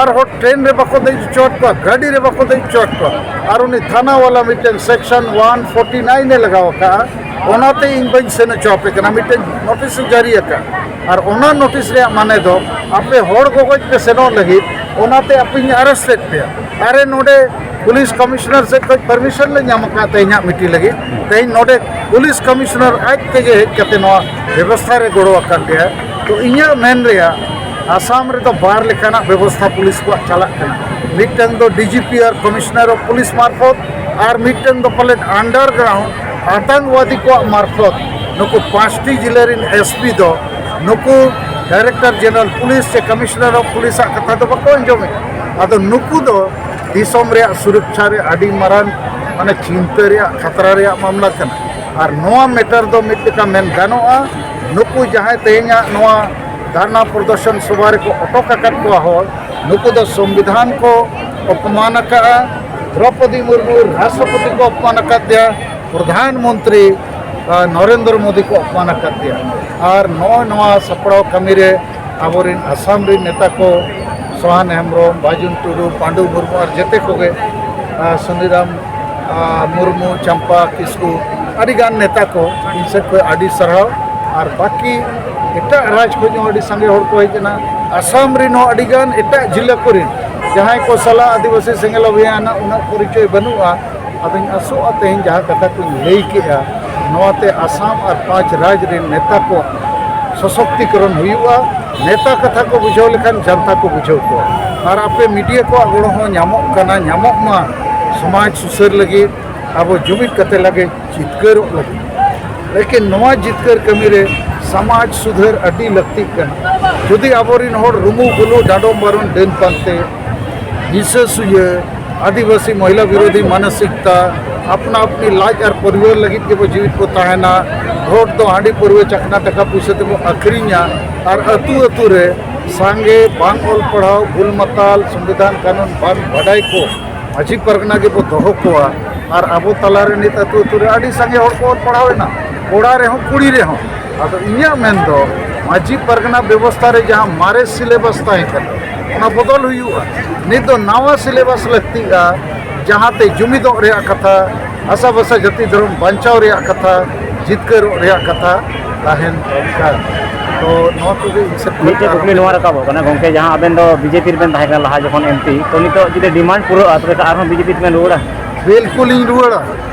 ᱟᱨᱦᱚᱸ ᱴᱨᱮᱱ ᱨᱮ ᱵᱟᱠᱚ ᱫᱮᱡ ᱦᱚᱪᱚᱣᱟᱫ ᱠᱚᱣᱟ, ᱜᱟᱹᱰᱤ ᱨᱮ ᱵᱟᱠᱚ ᱫᱮᱡ ᱦᱚᱪᱚᱣᱟᱫ ᱠᱚᱣᱟ᱾ ᱟᱨ ᱩᱱᱤ ᱛᱷᱟᱱᱟ ᱵᱟᱞᱟ ᱢᱤᱫᱴᱮᱱ ᱥᱮᱠᱥᱚᱱ ᱚᱣᱟᱱ ᱯᱷᱳᱨᱴᱤ ᱱᱟᱭᱤᱱ ᱮ ᱞᱟᱜᱟᱣ ᱟᱠᱟᱫᱼᱟ, ᱚᱱᱟᱛᱮ ᱤᱧ ᱵᱟᱹᱧ ᱥᱮᱱ ᱦᱚᱪᱚ ᱟᱯᱮ ᱠᱟᱱᱟ, ᱢᱤᱫᱴᱮᱱ ᱱᱳᱴᱤᱥ ᱮ ᱡᱟᱹᱨᱤ ᱟᱠᱟᱫᱼᱟ᱾ ᱟᱨ ᱚᱱᱟ ᱱᱳᱴᱤᱥ ᱨᱮᱭᱟᱜ ᱢᱟᱱᱮ ᱫᱚ, ᱟᱯᱮ ᱦᱚᱲ ᱜᱚᱜᱚᱡ ᱯᱮ ᱥᱮᱱᱚᱜ ᱞᱟᱹᱜᱤᱫ, ᱚᱱᱟᱛᱮ ᱟᱯᱮᱧ ᱟᱨᱮᱥᱴ ᱮᱫ ᱯᱮᱭᱟ᱾ ᱟᱨᱮ, ᱱᱚᱰᱮ ᱯᱩᱞᱤᱥ ᱠᱚᱢᱤᱥᱚᱱᱟᱨ ᱥᱮᱫ ᱠᱷᱚᱱ ᱯᱟᱨᱢᱤᱥᱚᱱ ᱞᱮ ᱧᱟᱢ ᱟᱠᱟᱫ ᱛᱮᱦᱮᱧᱟᱜ ᱢᱤᱴᱤᱝ ᱞᱟᱹᱜᱤᱫ᱾ ᱛᱮᱦᱮᱧ ᱱᱚᱰᱮ ᱯᱩᱞᱤᱥ ᱠᱚᱢᱤᱥᱚᱱᱟᱨ ᱟᱡ ᱛᱮᱜᱮ ᱦᱮᱡ ᱠᱟᱛᱮ ᱱᱚᱣᱟ ᱵᱮᱵᱚᱥᱛᱷᱟ ᱨᱮ ᱜᱚᱲᱚ ᱟᱠᱟᱫ ᱞᱮᱭᱟ᱾ ᱛᱚ, ᱤᱧᱟᱹᱜ ᱢᱮᱱ ᱨᱮᱭᱟᱜ, ᱟᱥᱟᱢ ᱨᱮᱫᱚ ᱵᱟᱨ ᱞᱮᱠᱟᱱᱟᱜ ᱵᱮᱵᱚᱥᱛᱷᱟ ᱯᱩᱞᱤᱥ ᱠᱚᱣᱟᱜ ᱪᱟᱞᱟᱜ ᱠᱟᱱᱟ᱾ ᱢᱤᱫᱴᱟᱝ ᱫᱚ ᱰᱤ ᱡᱤ ᱯᱤ ᱟᱨ ᱠᱚᱢᱤᱥᱚᱱᱟᱨ ᱚᱯᱷ ᱯᱩᱞᱤᱥ ᱢᱟᱨᱯᱷᱚᱛ, ᱟᱨ ᱢᱤᱫᱴᱟᱝ ᱫᱚ ᱯᱟᱞᱮᱫ ᱟᱱᱰᱟᱨᱜᱨᱟᱣᱩᱱᱰ ᱟᱛᱟᱝᱠᱚᱵᱟᱫᱤ ᱠᱚᱣᱟᱜ ᱢᱟᱨᱯᱷᱚᱛ᱾ ᱱᱩᱠᱩ ᱯᱟᱸᱪᱴᱤ ᱡᱤᱞᱟᱹ ᱨᱮᱱ ᱮᱥ ᱯᱤ ᱫᱚ ᱱᱩᱠᱩ ᱰᱟᱭᱨᱮᱠᱴᱚᱨ ᱡᱮᱱᱟᱨᱟᱞ ᱯᱩᱞᱤᱥ ᱥᱮ ᱠᱚᱢᱤᱥᱚᱱᱟᱨ ᱚᱯᱷ ᱯᱩᱞᱤᱥ ᱟᱜ ᱠᱟᱛᱷᱟ ᱫᱚ ᱵᱟᱠᱚ ᱟᱸᱡᱚᱢᱮᱫ᱾ ᱟᱫᱚ ᱱᱩᱠᱩ ᱫᱚ ᱫᱤᱥᱚᱢ ᱨᱮᱭᱟᱜ ᱥᱩᱨᱚᱠᱪᱷᱟ ᱨᱮ ᱟᱹᱰᱤ ᱢᱟᱨᱟᱝ, ᱢᱟᱱᱮ, ᱪᱤᱱᱛᱟᱹ ᱨᱮᱭᱟᱜ, ᱠᱷᱟᱛᱨᱟ ᱨᱮᱭᱟᱜ ᱢᱟᱢᱞᱟ ᱠᱟᱱᱟ᱾ ᱟᱨ ᱱᱚᱣᱟ ᱢᱮᱴᱟᱨ ᱫᱚ ᱢᱤᱫ ᱞᱮᱠᱟ ᱢᱮᱱ ᱜᱟᱱᱚᱜᱼᱟ, ᱱᱩᱠᱩ ᱡᱟᱦᱟᱸᱭ ᱛᱮᱦᱮᱧᱟᱜ ᱱᱚᱣᱟ ᱫᱷᱟᱨᱱᱟ ᱯᱨᱚᱫᱚᱨᱥᱚᱱ ᱥᱚᱵᱷᱟ ᱨᱮᱠᱚ ᱚᱴᱚᱠ ᱟᱠᱟᱫ ᱠᱚᱣᱟ ᱦᱚᱲ, ᱱᱩᱠᱩ ᱫᱚ ᱥᱚᱝᱵᱤᱫᱷᱟᱱ ᱠᱚ ᱚᱯᱚᱢᱟᱱ ᱟᱠᱟᱫᱼᱟ, ᱫᱨᱚᱯᱚᱫᱤ ᱢᱩᱨᱢᱩ ᱨᱟᱥᱴᱨᱚᱯᱚᱛᱤ ᱠᱚ ᱚᱯᱚᱢᱟᱱ ᱟᱠᱟᱫᱮᱭᱟ, ᱯᱨᱚᱫᱷᱟᱱ ᱢᱚᱱᱛᱨᱤ, ᱟ, ᱱᱚᱨᱮᱱᱫᱨᱚ ᱢᱳᱫᱤ ᱠᱚ ᱚᱯᱚᱢᱟᱱ ᱟᱠᱟᱫᱮᱭᱟ᱾ ᱟᱨ ᱱᱚᱜᱼᱚᱭ ᱱᱚᱣᱟ ᱥᱟᱯᱲᱟᱣ ᱠᱟᱹᱢᱤ ᱨᱮ ᱟᱵᱚᱨᱮᱱ ᱟᱥᱟᱢ ᱨᱮᱱ ᱱᱮᱛᱟ ᱠᱚ, ᱥᱚᱦᱟᱱ ᱦᱮᱢᱵᱨᱚᱢ, ᱵᱟᱹᱡᱩᱱ ᱴᱩᱰᱩ, ᱯᱟᱱᱰᱩ ᱢᱩᱨᱢᱩ ᱟᱨ ᱡᱮᱛᱮ ᱠᱚᱜᱮ, ᱟ, ᱥᱩᱱᱤᱨᱟᱢ, ᱟ, ᱢᱩᱨᱢᱩ, ᱪᱟᱢᱯᱟ ᱠᱤᱥᱠᱩ, ᱟᱹᱰᱤᱜᱟᱱ ᱱᱮᱛᱟ ᱠᱚ ᱤᱧ ᱥᱮᱫ ᱠᱷᱚᱱ ᱟᱹᱰᱤ ᱥᱟᱨᱦᱟᱣ᱾ ᱟᱨ ᱵᱟᱹᱠᱤ ᱮᱴᱟᱜ ᱨᱟᱡᱽ ᱠᱷᱚᱱ ᱦᱚᱸ ᱟᱹᱰᱤ ᱥᱟᱸᱜᱮ ᱦᱚᱲ ᱠᱚ ᱦᱮᱡ ᱮᱱᱟ, ᱟᱥᱟᱢ ᱨᱮᱱ ᱦᱚᱸ ᱟᱹᱰᱤᱜᱟᱱ ᱮᱴᱟᱜ ᱡᱤᱞᱟᱹ ᱠᱚᱨᱮᱱ, ᱡᱟᱦᱟᱸᱭ ᱠᱚ ᱥᱟᱞᱟᱜ ᱟᱹᱫᱤᱵᱟᱹᱥᱤ ᱥᱮᱸᱜᱮᱞ ᱚᱵᱷᱤᱭᱟᱱ ᱨᱮᱱᱟᱜ ᱩᱱᱟᱹᱜ ᱯᱚᱨᱤᱪᱚᱭ ᱵᱟᱹᱱᱩᱜᱼᱟ᱾ ᱟᱫᱚᱧ ᱟᱥᱚᱜᱼᱟ, ᱛᱮᱦᱮᱧ ᱡᱟᱦᱟᱸ ᱠᱟᱛᱷᱟ ᱠᱚᱧ ᱞᱟᱹᱭ ᱠᱮᱜᱼᱟ, ᱱᱚᱣᱟᱛᱮ ᱟᱥᱟᱢ ᱟᱨ ᱯᱟᱸᱪ ᱨᱟᱡᱽ ᱨᱮᱱ ᱱᱮᱛᱟ ᱠᱚ ᱥᱚᱥᱚᱠᱛᱤᱠᱚᱨᱚᱱ ᱦᱩᱭᱩᱜᱼᱟ᱾ ᱱᱮᱛᱟ ᱠᱟᱛᱷᱟ ᱠᱚ ᱵᱩᱡᱷᱟᱹᱣ ᱞᱮᱠᱷᱟᱱ ᱡᱟᱱᱛᱷᱟ ᱠᱚ ᱵᱩᱡᱷᱟᱹᱣ ᱠᱚᱣᱟ᱾ ᱟᱨ ᱟᱯᱮ ᱢᱤᱰᱤᱭᱟ ᱠᱚᱣᱟᱜ ᱜᱚᱲᱚ ᱦᱚᱸ ᱧᱟᱢᱚᱜ ᱠᱟᱱᱟ, ᱧᱟᱢᱚᱜ ᱢᱟ, ᱥᱚᱢᱟᱡᱽ ᱥᱩᱥᱟᱹᱨ ᱞᱟᱹᱜᱤᱫ, ᱟᱵᱚ ᱡᱩᱢᱤᱫ ᱠᱟᱛᱮ ᱞᱟᱹᱜᱤᱫ, ᱡᱤᱛᱠᱟᱹᱨᱚᱜ ᱞᱟᱹᱜᱤᱫ᱾ ᱞᱮᱠᱤᱱ ᱱᱚᱣᱟ ᱡᱤᱛᱠᱟᱹᱨ ᱠᱟᱹᱢᱤ ᱨᱮ ᱥᱚᱢᱟᱡᱽ ᱥᱩᱫᱷᱟᱹᱨ ᱟᱹᱰᱤ ᱞᱟᱹᱠᱛᱤᱜ ᱠᱟᱱᱟ᱾ ᱡᱩᱫᱤ ᱟᱵᱚᱨᱮᱱ ᱦᱚᱲ ᱨᱩᱢᱩ ᱜᱩᱞᱩ, ᱰᱟᱸᱰᱚᱢ ᱵᱟᱨᱚᱱ, ᱰᱟᱹᱱ ᱯᱟᱱᱛᱮ, ᱦᱤᱸᱥᱟᱹ ᱥᱩᱭᱟᱹ, ᱟᱹᱫᱤᱵᱟᱹᱥᱤ ᱢᱚᱦᱤᱞᱟ ᱵᱤᱨᱳᱫᱷᱤ ᱢᱟᱱᱚᱥᱤᱠᱛᱟ, ᱟᱯᱱᱟ ᱟᱯᱱᱤ ᱞᱟᱡ ᱟᱨ ᱯᱚᱨᱤᱵᱟᱨ ᱞᱟᱹᱜᱤᱫ ᱜᱮᱵᱚ ᱡᱤᱣᱤᱫ ᱵᱚ ᱛᱟᱦᱮᱱᱟ, ᱵᱷᱳᱴ ᱫᱚ ᱦᱟᱺᱰᱤ ᱯᱟᱹᱨᱣᱟᱹ ᱪᱟᱠᱷᱱᱟ ᱴᱟᱠᱟ ᱯᱩᱭᱥᱟᱹ ᱛᱮᱵᱚ ᱟᱹᱠᱷᱨᱤᱧᱟ, ᱟᱨ ᱟᱹᱛᱩ ᱟᱹᱛᱩ ᱨᱮ ᱥᱟᱸᱜᱮ ᱵᱟᱝ ᱚᱞ ᱯᱟᱲᱦᱟᱣ, ᱵᱩᱞ ᱢᱟᱛᱟᱞ, ᱥᱚᱝᱵᱤᱫᱷᱟᱱ ᱠᱟᱹᱱᱩᱱ ᱵᱟᱝ ᱵᱟᱰᱟᱭ ᱠᱚ ᱢᱟᱹᱡᱷᱤ ᱯᱟᱨᱜᱟᱱᱟ ᱜᱮᱵᱚ ᱫᱚᱦᱚ ᱠᱚᱣᱟ᱾ ᱟᱨ ᱟᱵᱚ ᱛᱟᱞᱟᱨᱮ ᱱᱤᱛ ᱟᱹᱛᱩ ᱟᱹᱛᱩ ᱨᱮ ᱟᱹᱰᱤ ᱥᱟᱸᱜᱮ ᱦᱚᱲ ᱠᱚ ᱚᱞ ᱯᱟᱲᱦᱟᱣ ᱮᱱᱟ, ᱠᱚᱲᱟ ᱨᱮᱦᱚᱸ ᱠᱩᱲᱤ ᱨᱮᱦᱚᱸ᱾ ᱟᱫᱚ ᱤᱧᱟᱹᱜ ᱢᱮᱱ ᱫᱚ ᱢᱟᱹᱡᱷᱤ ᱯᱟᱨᱜᱟᱱᱟ ᱵᱮᱵᱚᱥᱛᱷᱟ ᱨᱮ ᱡᱟᱦᱟᱸ ᱢᱟᱨᱮ ᱥᱤᱞᱮᱵᱟᱥ ᱛᱟᱦᱮᱸ ᱠᱟᱱᱟ, ᱚᱱᱟ ᱵᱚᱫᱚᱞ ᱦᱩᱭᱩᱜᱼᱟ᱾ ᱱᱤᱛ ᱫᱚ ᱱᱟᱣᱟ ᱥᱤᱞᱮᱵᱟᱥ ᱞᱟᱹᱠᱛᱤᱜᱼᱟ, ᱡᱟᱦᱟᱸᱛᱮ ᱡᱩᱢᱤᱫᱚᱜ ᱨᱮᱭᱟᱜ ᱠᱟᱛᱷᱟ, ᱵᱷᱟᱥᱟ ᱵᱷᱟᱥᱟ ᱡᱟᱹᱛᱤ ᱫᱷᱚᱨᱚᱢ ᱵᱟᱧᱪᱟᱣ ᱨᱮᱭᱟᱜ ᱠᱟᱛᱷᱟ, ᱡᱤᱛᱠᱟᱹᱨᱚᱜ ᱨᱮᱭᱟᱜ ᱠᱟᱛᱷᱟ ᱛᱟᱦᱮᱱ ᱫᱚᱨᱠᱟᱨ᱾ ᱛᱚ ᱱᱚᱣᱟ ᱠᱚᱜᱮ ᱤᱧ ᱥᱮᱫ ᱠᱷᱚᱱ ᱢᱤᱫᱴᱮᱡ ᱠᱩᱠᱞᱤ ᱱᱚᱣᱟ ᱨᱟᱠᱟᱵᱚᱜ ᱠᱟᱱᱟ, ᱜᱚᱢᱠᱮ, ᱡᱟᱦᱟᱸ ᱟᱵᱮᱱ ᱫᱚ ᱵᱤᱡᱮᱯᱤ ᱨᱮᱵᱮᱱ ᱛᱟᱦᱮᱸ ᱠᱟᱱᱟ ᱞᱟᱦᱟ ᱡᱚᱠᱷᱚᱱ ᱮᱢᱯᱤ, ᱛᱚ ᱱᱤᱛᱚᱜ ᱡᱩᱫᱤ ᱰᱤᱢᱟᱱᱰ ᱯᱩᱨᱟᱹᱜᱼᱟ, ᱛᱚᱵᱮ ᱠᱷᱟᱱ ᱟᱨᱦᱚᱸ ᱵᱤᱡᱮᱯᱤ ᱛᱮᱵᱮᱱ ᱨᱩᱣᱟᱹᱲᱟ? ᱵᱤᱞᱠᱩᱞ ᱤᱧ ᱨᱩᱣᱟᱹᱲᱟ᱾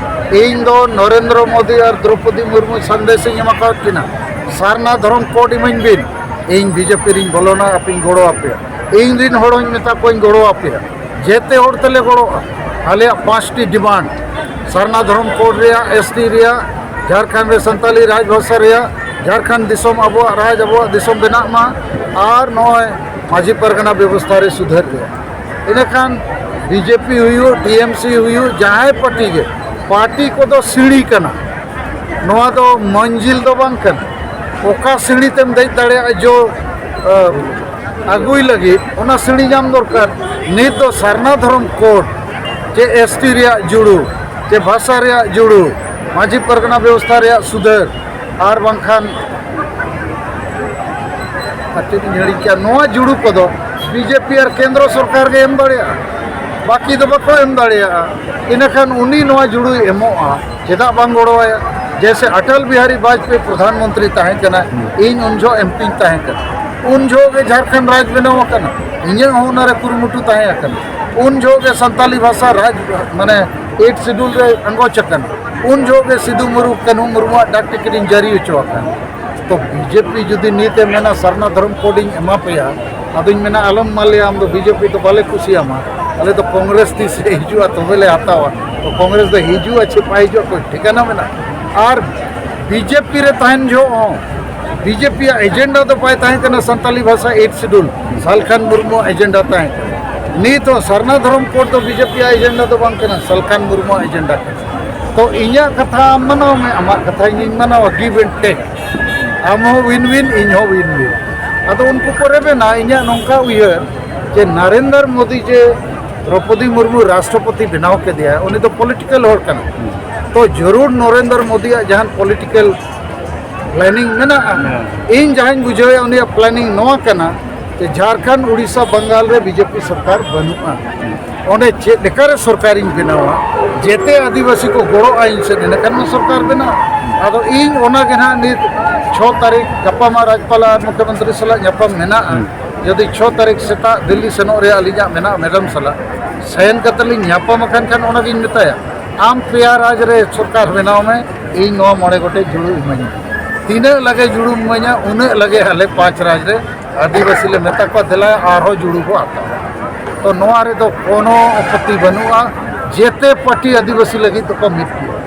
ᱤᱧ ᱫᱚ ᱱᱚᱨᱮᱱᱫᱨᱚ ᱢᱳᱫᱤ ᱟᱨ ᱫᱨᱚᱯᱚᱫᱤ ᱢᱩᱨᱢᱩ ᱥᱟᱸᱫᱮᱥ ᱤᱧ ᱮᱢ ᱟᱠᱟᱣᱟᱫ ᱠᱤᱱᱟ, ᱥᱟᱨᱱᱟ ᱫᱷᱚᱨᱚᱢ ᱠᱳᱰ ᱤᱢᱟᱹᱧ ᱵᱤᱱ, ᱤᱧ ᱵᱤᱡᱮᱯᱤ ᱨᱤᱧ ᱵᱚᱞᱚᱱᱟ, ᱟᱯᱮᱧ ᱜᱚᱲᱚ ᱟᱯᱮᱭᱟ᱾ ᱤᱧ ᱨᱤᱱ ᱦᱚᱲ ᱦᱚᱧ ᱢᱮᱛᱟ ᱠᱚᱣᱟᱧ ᱜᱚᱲᱚ ᱟᱯᱮᱭᱟ, ᱡᱮᱛᱮ ᱦᱚᱲ ᱛᱮᱞᱮ ᱜᱚᱲᱚᱜᱼᱟ᱾ ᱟᱞᱮᱭᱟᱜ ᱯᱟᱸᱪᱴᱤ ᱰᱤᱢᱟᱱᱰ, ᱥᱟᱨᱱᱟ ᱫᱷᱚᱨᱚᱢ ᱠᱳᱰ ᱨᱮᱭᱟᱜ, ᱮᱥᱴᱤ ᱨᱮᱭᱟᱜ, ᱡᱷᱟᱲᱠᱷᱚᱸᱰ ᱨᱮ ᱥᱟᱱᱛᱟᱞᱤ ᱨᱟᱡᱽ ᱵᱷᱟᱥᱟ ᱨᱮᱭᱟᱜ, ᱡᱷᱟᱲᱠᱷᱚᱸᱰ ᱫᱤᱥᱚᱢ ᱟᱵᱚᱣᱟᱜ ᱨᱟᱡᱽ ᱟᱵᱚᱣᱟᱜ ᱫᱤᱥᱚᱢ ᱵᱮᱱᱟᱜ ᱢᱟ, ᱟᱨ ᱱᱚᱜᱼᱚᱭ ᱢᱟᱹᱡᱷᱤ ᱯᱟᱨᱜᱟᱱᱟ ᱵᱮᱵᱚᱥᱛᱷᱟ ᱨᱮ ᱥᱩᱫᱷᱟᱹᱨ ᱨᱮᱭᱟᱜ᱾ ᱤᱱᱟᱹᱠᱷᱟᱱ ᱵᱤᱡᱮᱯᱤ ᱦᱩᱭᱩᱜ, ᱴᱤᱮᱢᱥᱤ ᱦᱩᱭᱩᱜ, ᱡᱟᱦᱟᱸᱭ ᱯᱟᱨᱴᱤ ᱜᱮ, ᱯᱟᱨᱴᱤ ᱠᱚᱫᱚ ᱥᱤᱲᱤ ᱠᱟᱱᱟ᱾ ᱱᱚᱣᱟ ᱫᱚ ᱢᱚᱧᱡᱤᱞ ᱫᱚ ᱵᱟᱝ ᱠᱟᱱᱟ᱾ ᱚᱠᱟ ᱥᱤᱲᱤ ᱛᱮᱢ ᱫᱮᱡ ᱫᱟᱲᱮᱭᱟᱜᱼᱟ, ᱡᱚ, ᱟᱹ, ᱟᱹᱜᱩᱭ ᱞᱟᱹᱜᱤᱫ ᱚᱱᱟ ᱥᱤᱲᱤ ᱧᱟᱢ ᱫᱚᱨᱠᱟᱨ᱾ ᱱᱤᱛ ᱫᱚ ᱥᱟᱨᱱᱟ ᱫᱷᱚᱨᱚᱢ ᱠᱳᱰ ᱪᱮ ᱮᱥᱴᱤ ᱨᱮᱭᱟᱜ ᱡᱩᱲᱩ ᱪᱮ ᱵᱷᱟᱥᱟ ᱨᱮᱭᱟᱜ ᱡᱩᱲᱩ, ᱢᱟᱹᱡᱷᱤ ᱯᱟᱨᱜᱟᱱᱟ ᱵᱮᱵᱚᱥᱛᱷᱟ ᱨᱮᱭᱟᱜ ᱥᱩᱫᱷᱟᱹᱨ, ᱟᱨ ᱵᱟᱝᱠᱷᱟᱱ ᱟᱨ ᱪᱮᱫ ᱤᱧ ᱦᱤᱲᱤᱧ ᱠᱮᱜᱼᱟ, ᱱᱚᱣᱟ ᱡᱩᱲᱩ ᱠᱚᱫᱚ ᱵᱤᱡᱮᱯᱤ ᱟᱨ ᱠᱮᱱᱫᱨᱚ ᱥᱚᱨᱠᱟᱨ ᱜᱮ ᱮᱢ ᱫᱟᱲᱮᱭᱟᱜᱼᱟ, ᱵᱟᱹᱠᱤ ᱫᱚ ᱵᱟᱠᱚ ᱮᱢ ᱫᱟᱲᱮᱭᱟᱜᱼᱟ᱾ ᱤᱱᱟᱹᱠᱷᱟᱱ ᱩᱱᱤ ᱱᱚᱣᱟ ᱡᱩᱲᱩᱭ ᱮᱢᱚᱜᱼᱟ, ᱪᱮᱫᱟᱜ ᱵᱟᱝ ᱜᱚᱲᱚᱣᱟᱭᱟ? ᱡᱮᱭᱥᱮ ᱟᱴᱚᱞ ᱵᱤᱦᱟᱨᱤ ᱵᱟᱡᱽᱯᱮᱭᱤ ᱯᱨᱚᱫᱷᱟᱱ ᱢᱚᱱᱛᱨᱤ ᱛᱟᱦᱮᱸ ᱠᱟᱱᱟ, ᱤᱧ ᱩᱱ ᱡᱚᱦᱚᱜ ᱮᱢᱯᱤᱧ ᱛᱟᱦᱮᱸ ᱠᱟᱱᱟ, ᱩᱱ ᱡᱚᱦᱚᱜ ᱜᱮ ᱡᱷᱟᱲᱠᱷᱚᱸᱰ ᱨᱟᱡᱽ ᱵᱮᱱᱟᱣ ᱟᱠᱟᱱᱟ, ᱤᱧᱟᱹᱜ ᱦᱚᱸ ᱚᱱᱟᱨᱮ ᱠᱩᱨᱩᱢᱩᱴᱩ ᱛᱟᱦᱮᱸ ᱟᱠᱟᱱᱟ᱾ ᱩᱱ ᱡᱚᱦᱚᱜ ᱜᱮ ᱥᱟᱱᱛᱟᱞᱤ ᱵᱷᱟᱥᱟ ᱨᱟᱡᱽ, ᱢᱟᱱᱮ, ᱮᱭᱤᱴ ᱥᱤᱰᱩᱞ ᱨᱮ ᱟᱸᱜᱚᱪ ᱟᱠᱟᱱᱟ, ᱩᱱ ᱡᱚᱦᱚᱜ ᱜᱮ ᱥᱤᱫᱩ ᱢᱩᱨᱢᱩ, ᱠᱟᱹᱱᱦᱩ ᱢᱩᱨᱢᱩᱣᱟᱜ ᱰᱟᱠ ᱴᱤᱠᱤᱴ ᱤᱧ ᱡᱟᱹᱨᱤ ᱦᱚᱪᱚ ᱟᱠᱟᱱᱟ᱾ ᱛᱚ ᱵᱤᱡᱮᱯᱤ ᱡᱩᱫᱤ ᱱᱤᱛ ᱮ ᱢᱮᱱᱟ ᱥᱟᱨᱱᱟ ᱫᱷᱚᱨᱚᱢ ᱠᱳᱰ ᱤᱧ ᱮᱢᱟ ᱯᱮᱭᱟ, ᱟᱫᱚᱧ ᱢᱮᱱᱟ, ᱟᱞᱚᱢ ᱮᱢᱟ ᱞᱮᱭᱟ, ᱟᱢ ᱫᱚ ᱵᱤᱡᱮᱯᱤ ᱫᱚ ᱵᱟᱞᱮ ᱠᱩᱥᱤᱭᱟᱢᱟ, ᱟᱞᱮ ᱫᱚ ᱠᱚᱝᱜᱨᱮᱥ ᱛᱤᱥ ᱮ ᱦᱤᱡᱩᱜᱼᱟ ᱛᱚᱵᱮ ᱞᱮ ᱦᱟᱛᱟᱣᱟ᱾ ᱛᱚ ᱠᱚᱝᱜᱨᱮᱥ ᱫᱚ ᱦᱤᱡᱩᱜᱼᱟ ᱪᱮ ᱵᱟᱭ ᱦᱤᱡᱩᱜᱼᱟ, ᱠᱳᱱᱳ ᱴᱷᱤᱠᱟᱹᱱᱟ ᱢᱮᱱᱟᱜᱼᱟ? ᱟᱨ ᱵᱤᱡᱮᱯᱤ ᱨᱮ ᱛᱟᱦᱮᱱ ᱡᱚᱦᱚᱜ ᱦᱚᱸ ᱵᱤᱡᱮᱯᱤᱭᱟᱜ ᱮᱡᱮᱱᱰᱟ ᱫᱚ ᱵᱟᱭ ᱛᱟᱦᱮᱸ ᱠᱟᱱᱟ ᱥᱟᱱᱛᱟᱞᱤ ᱵᱷᱟᱥᱟ ᱮᱭᱤᱴ ᱥᱤᱰᱩᱞ, ᱥᱟᱞᱠᱷᱟᱱ ᱢᱩᱨᱢᱩᱣᱟᱜ ᱮᱡᱮᱱᱰᱟ ᱛᱟᱦᱮᱸ ᱠᱟᱱᱟ᱾ ᱱᱤᱛ ᱦᱚᱸ ᱥᱟᱨᱱᱟ ᱫᱷᱚᱨᱚᱢ ᱠᱳᱰ ᱫᱚ ᱵᱤᱡᱮᱯᱤᱭᱟᱜ ᱮᱡᱮᱱᱰᱟ ᱫᱚ ᱵᱟᱝ ᱠᱟᱱᱟ, ᱥᱟᱞᱠᱷᱟᱱ ᱢᱩᱨᱢᱩᱣᱟᱜ ᱮᱡᱮᱱᱰᱟ ᱠᱟᱱᱟ᱾ ᱛᱚ ᱤᱧᱟᱹᱜ ᱠᱟᱛᱷᱟ ᱟᱢ ᱢᱟᱱᱟᱣ ᱢᱮ, ᱟᱢᱟᱜ ᱠᱟᱛᱷᱟ ᱤᱧᱤᱧ ᱢᱟᱱᱟᱣᱟ, give and take᱾ ᱟᱢ ᱦᱚᱸ win win, ᱤᱧ ᱦᱚᱸ win win᱾ ᱟᱫᱚ ᱩᱱᱠᱩ ᱠᱚ ᱨᱮᱵᱮᱱᱟ᱾ ᱤᱧᱟᱹᱜ ᱱᱚᱝᱠᱟ ᱩᱭᱦᱟᱹᱨ ᱡᱮ ᱱᱟᱨᱮᱱᱫᱨᱚ ᱢᱳᱫᱤ ᱡᱮ ᱫᱨᱚᱯᱚᱫᱤ ᱢᱩᱨᱢᱩ ᱨᱟᱥᱴᱨᱚᱯᱚᱛᱤ ᱵᱮᱱᱟᱣ ᱠᱮᱫᱮᱭᱟ, ᱩᱱᱤ ᱫᱚ ᱯᱚᱞᱤᱴᱤᱠᱟᱞ ᱦᱚᱲ ᱠᱟᱱᱟ᱾ ᱛᱚ ᱡᱟᱹᱨᱩᱲ ᱱᱚᱨᱮᱱᱫᱨᱚ ᱢᱳᱫᱤᱭᱟᱜ ᱡᱟᱦᱟᱱ ᱯᱚᱞᱤᱴᱤᱠᱮᱞ ᱯᱞᱮᱱᱤᱝ ᱢᱮᱱᱟᱜᱼᱟ᱾ ᱦᱮᱸ᱾ ᱤᱧ ᱡᱟᱦᱟᱸᱧ ᱵᱩᱡᱷᱟᱹᱣᱮᱫᱼᱟ, ᱩᱱᱤᱭᱟᱜ ᱯᱞᱮᱱᱤᱝ ᱱᱚᱣᱟ ᱠᱟᱱᱟ ᱡᱮ ᱡᱷᱟᱲᱠᱷᱚᱸᱰ, ᱩᱲᱤᱥᱥᱟ, ᱵᱟᱝᱜᱟᱞ ᱨᱮ ᱵᱤᱡᱮᱯᱤ ᱥᱚᱨᱠᱟᱨ ᱵᱟᱹᱱᱩᱜᱼᱟ᱾ ᱚᱸᱰᱮ ᱪᱮᱫ ᱞᱮᱠᱟᱨᱮ ᱥᱚᱨᱠᱟᱨᱤᱧ ᱵᱮᱱᱟᱣᱟ, ᱡᱮᱛᱮ ᱟᱹᱫᱤᱵᱟᱹᱥᱤ ᱠᱚ ᱜᱚᱲᱚᱜᱼᱟ ᱤᱧ ᱥᱮᱫ, ᱤᱱᱟᱹ ᱠᱷᱟᱱ ᱢᱟ ᱥᱚᱨᱠᱟᱨ ᱵᱮᱱᱟᱜᱼᱟ᱾ ᱟᱫᱚ ᱤᱧ ᱚᱱᱟ ᱜᱮ ᱱᱟᱦᱟᱜ ᱱᱤᱛ ᱪᱷᱚ ᱛᱟᱹᱨᱤᱠᱷ, ᱜᱟᱯᱟ ᱢᱟ ᱨᱟᱡᱽᱯᱟᱞ ᱟᱨ ᱢᱩᱠᱷᱭᱚᱢᱚᱱᱛᱨᱤ ᱥᱟᱞᱟᱜ ᱧᱟᱯᱟᱢ ᱢᱮᱱᱟᱜᱼᱟ᱾ ᱦᱩᱸ᱾ ᱡᱩᱫᱤ ᱪᱷᱚ ᱛᱟᱹᱨᱤᱠᱷ ᱥᱮᱛᱟᱜ ᱫᱤᱞᱞᱤ ᱥᱮᱱᱚᱜ ᱨᱮᱭᱟᱜ ᱟᱹᱞᱤᱧᱟᱜ ᱢᱮᱱᱟᱜᱼᱟ ᱢᱮᱰᱟᱢ ᱥᱟᱞᱟᱜ, ᱥᱮᱱ ᱠᱟᱛᱮ ᱞᱤᱧ ᱧᱟᱯᱟᱢ ᱟᱠᱟᱱ ᱠᱷᱟᱱ ᱚᱱᱟᱜᱤᱧ ᱢᱮᱛᱟᱭᱟ, ᱟᱢ ᱯᱮᱭᱟ ᱨᱟᱡᱽ ᱨᱮ ᱥᱚᱨᱠᱟᱨ ᱵᱮᱱᱟᱣ ᱢᱮ, ᱤᱧ ᱱᱚᱣᱟ ᱢᱚᱬᱮ ᱜᱚᱴᱮᱡ ᱡᱩᱲᱩ ᱤᱢᱟᱹᱧ ᱢᱮ᱾ ᱛᱤᱱᱟᱹᱜ ᱞᱟᱜᱮ ᱡᱩᱲᱩᱢ ᱤᱢᱟᱹᱧᱟ, ᱩᱱᱟᱹᱜ ᱞᱟᱜᱮ ᱟᱞᱮ ᱯᱟᱸᱪ ᱨᱟᱡᱽ ᱨᱮ ᱟᱹᱫᱤᱵᱟᱹᱥᱤ ᱞᱮ ᱢᱮᱛᱟ ᱠᱚᱣᱟ, ᱫᱮᱞᱟ ᱟᱨᱦᱚᱸ ᱡᱩᱲᱩ ᱵᱚ ᱦᱟᱛᱟᱣᱟ᱾ ᱛᱚ ᱱᱚᱣᱟ ᱨᱮᱫᱚ ᱠᱳᱱᱳ ᱟᱯᱚᱛᱛᱤ ᱵᱟᱹᱱᱩᱜᱼᱟ, ᱡᱮᱛᱮ ᱯᱟᱨᱴᱤ ᱟᱹᱫᱤᱵᱟᱹᱥᱤ ᱞᱟᱹᱜᱤᱫ ᱫᱚᱠᱚ ᱢᱤᱫ ᱜᱮᱭᱟ᱾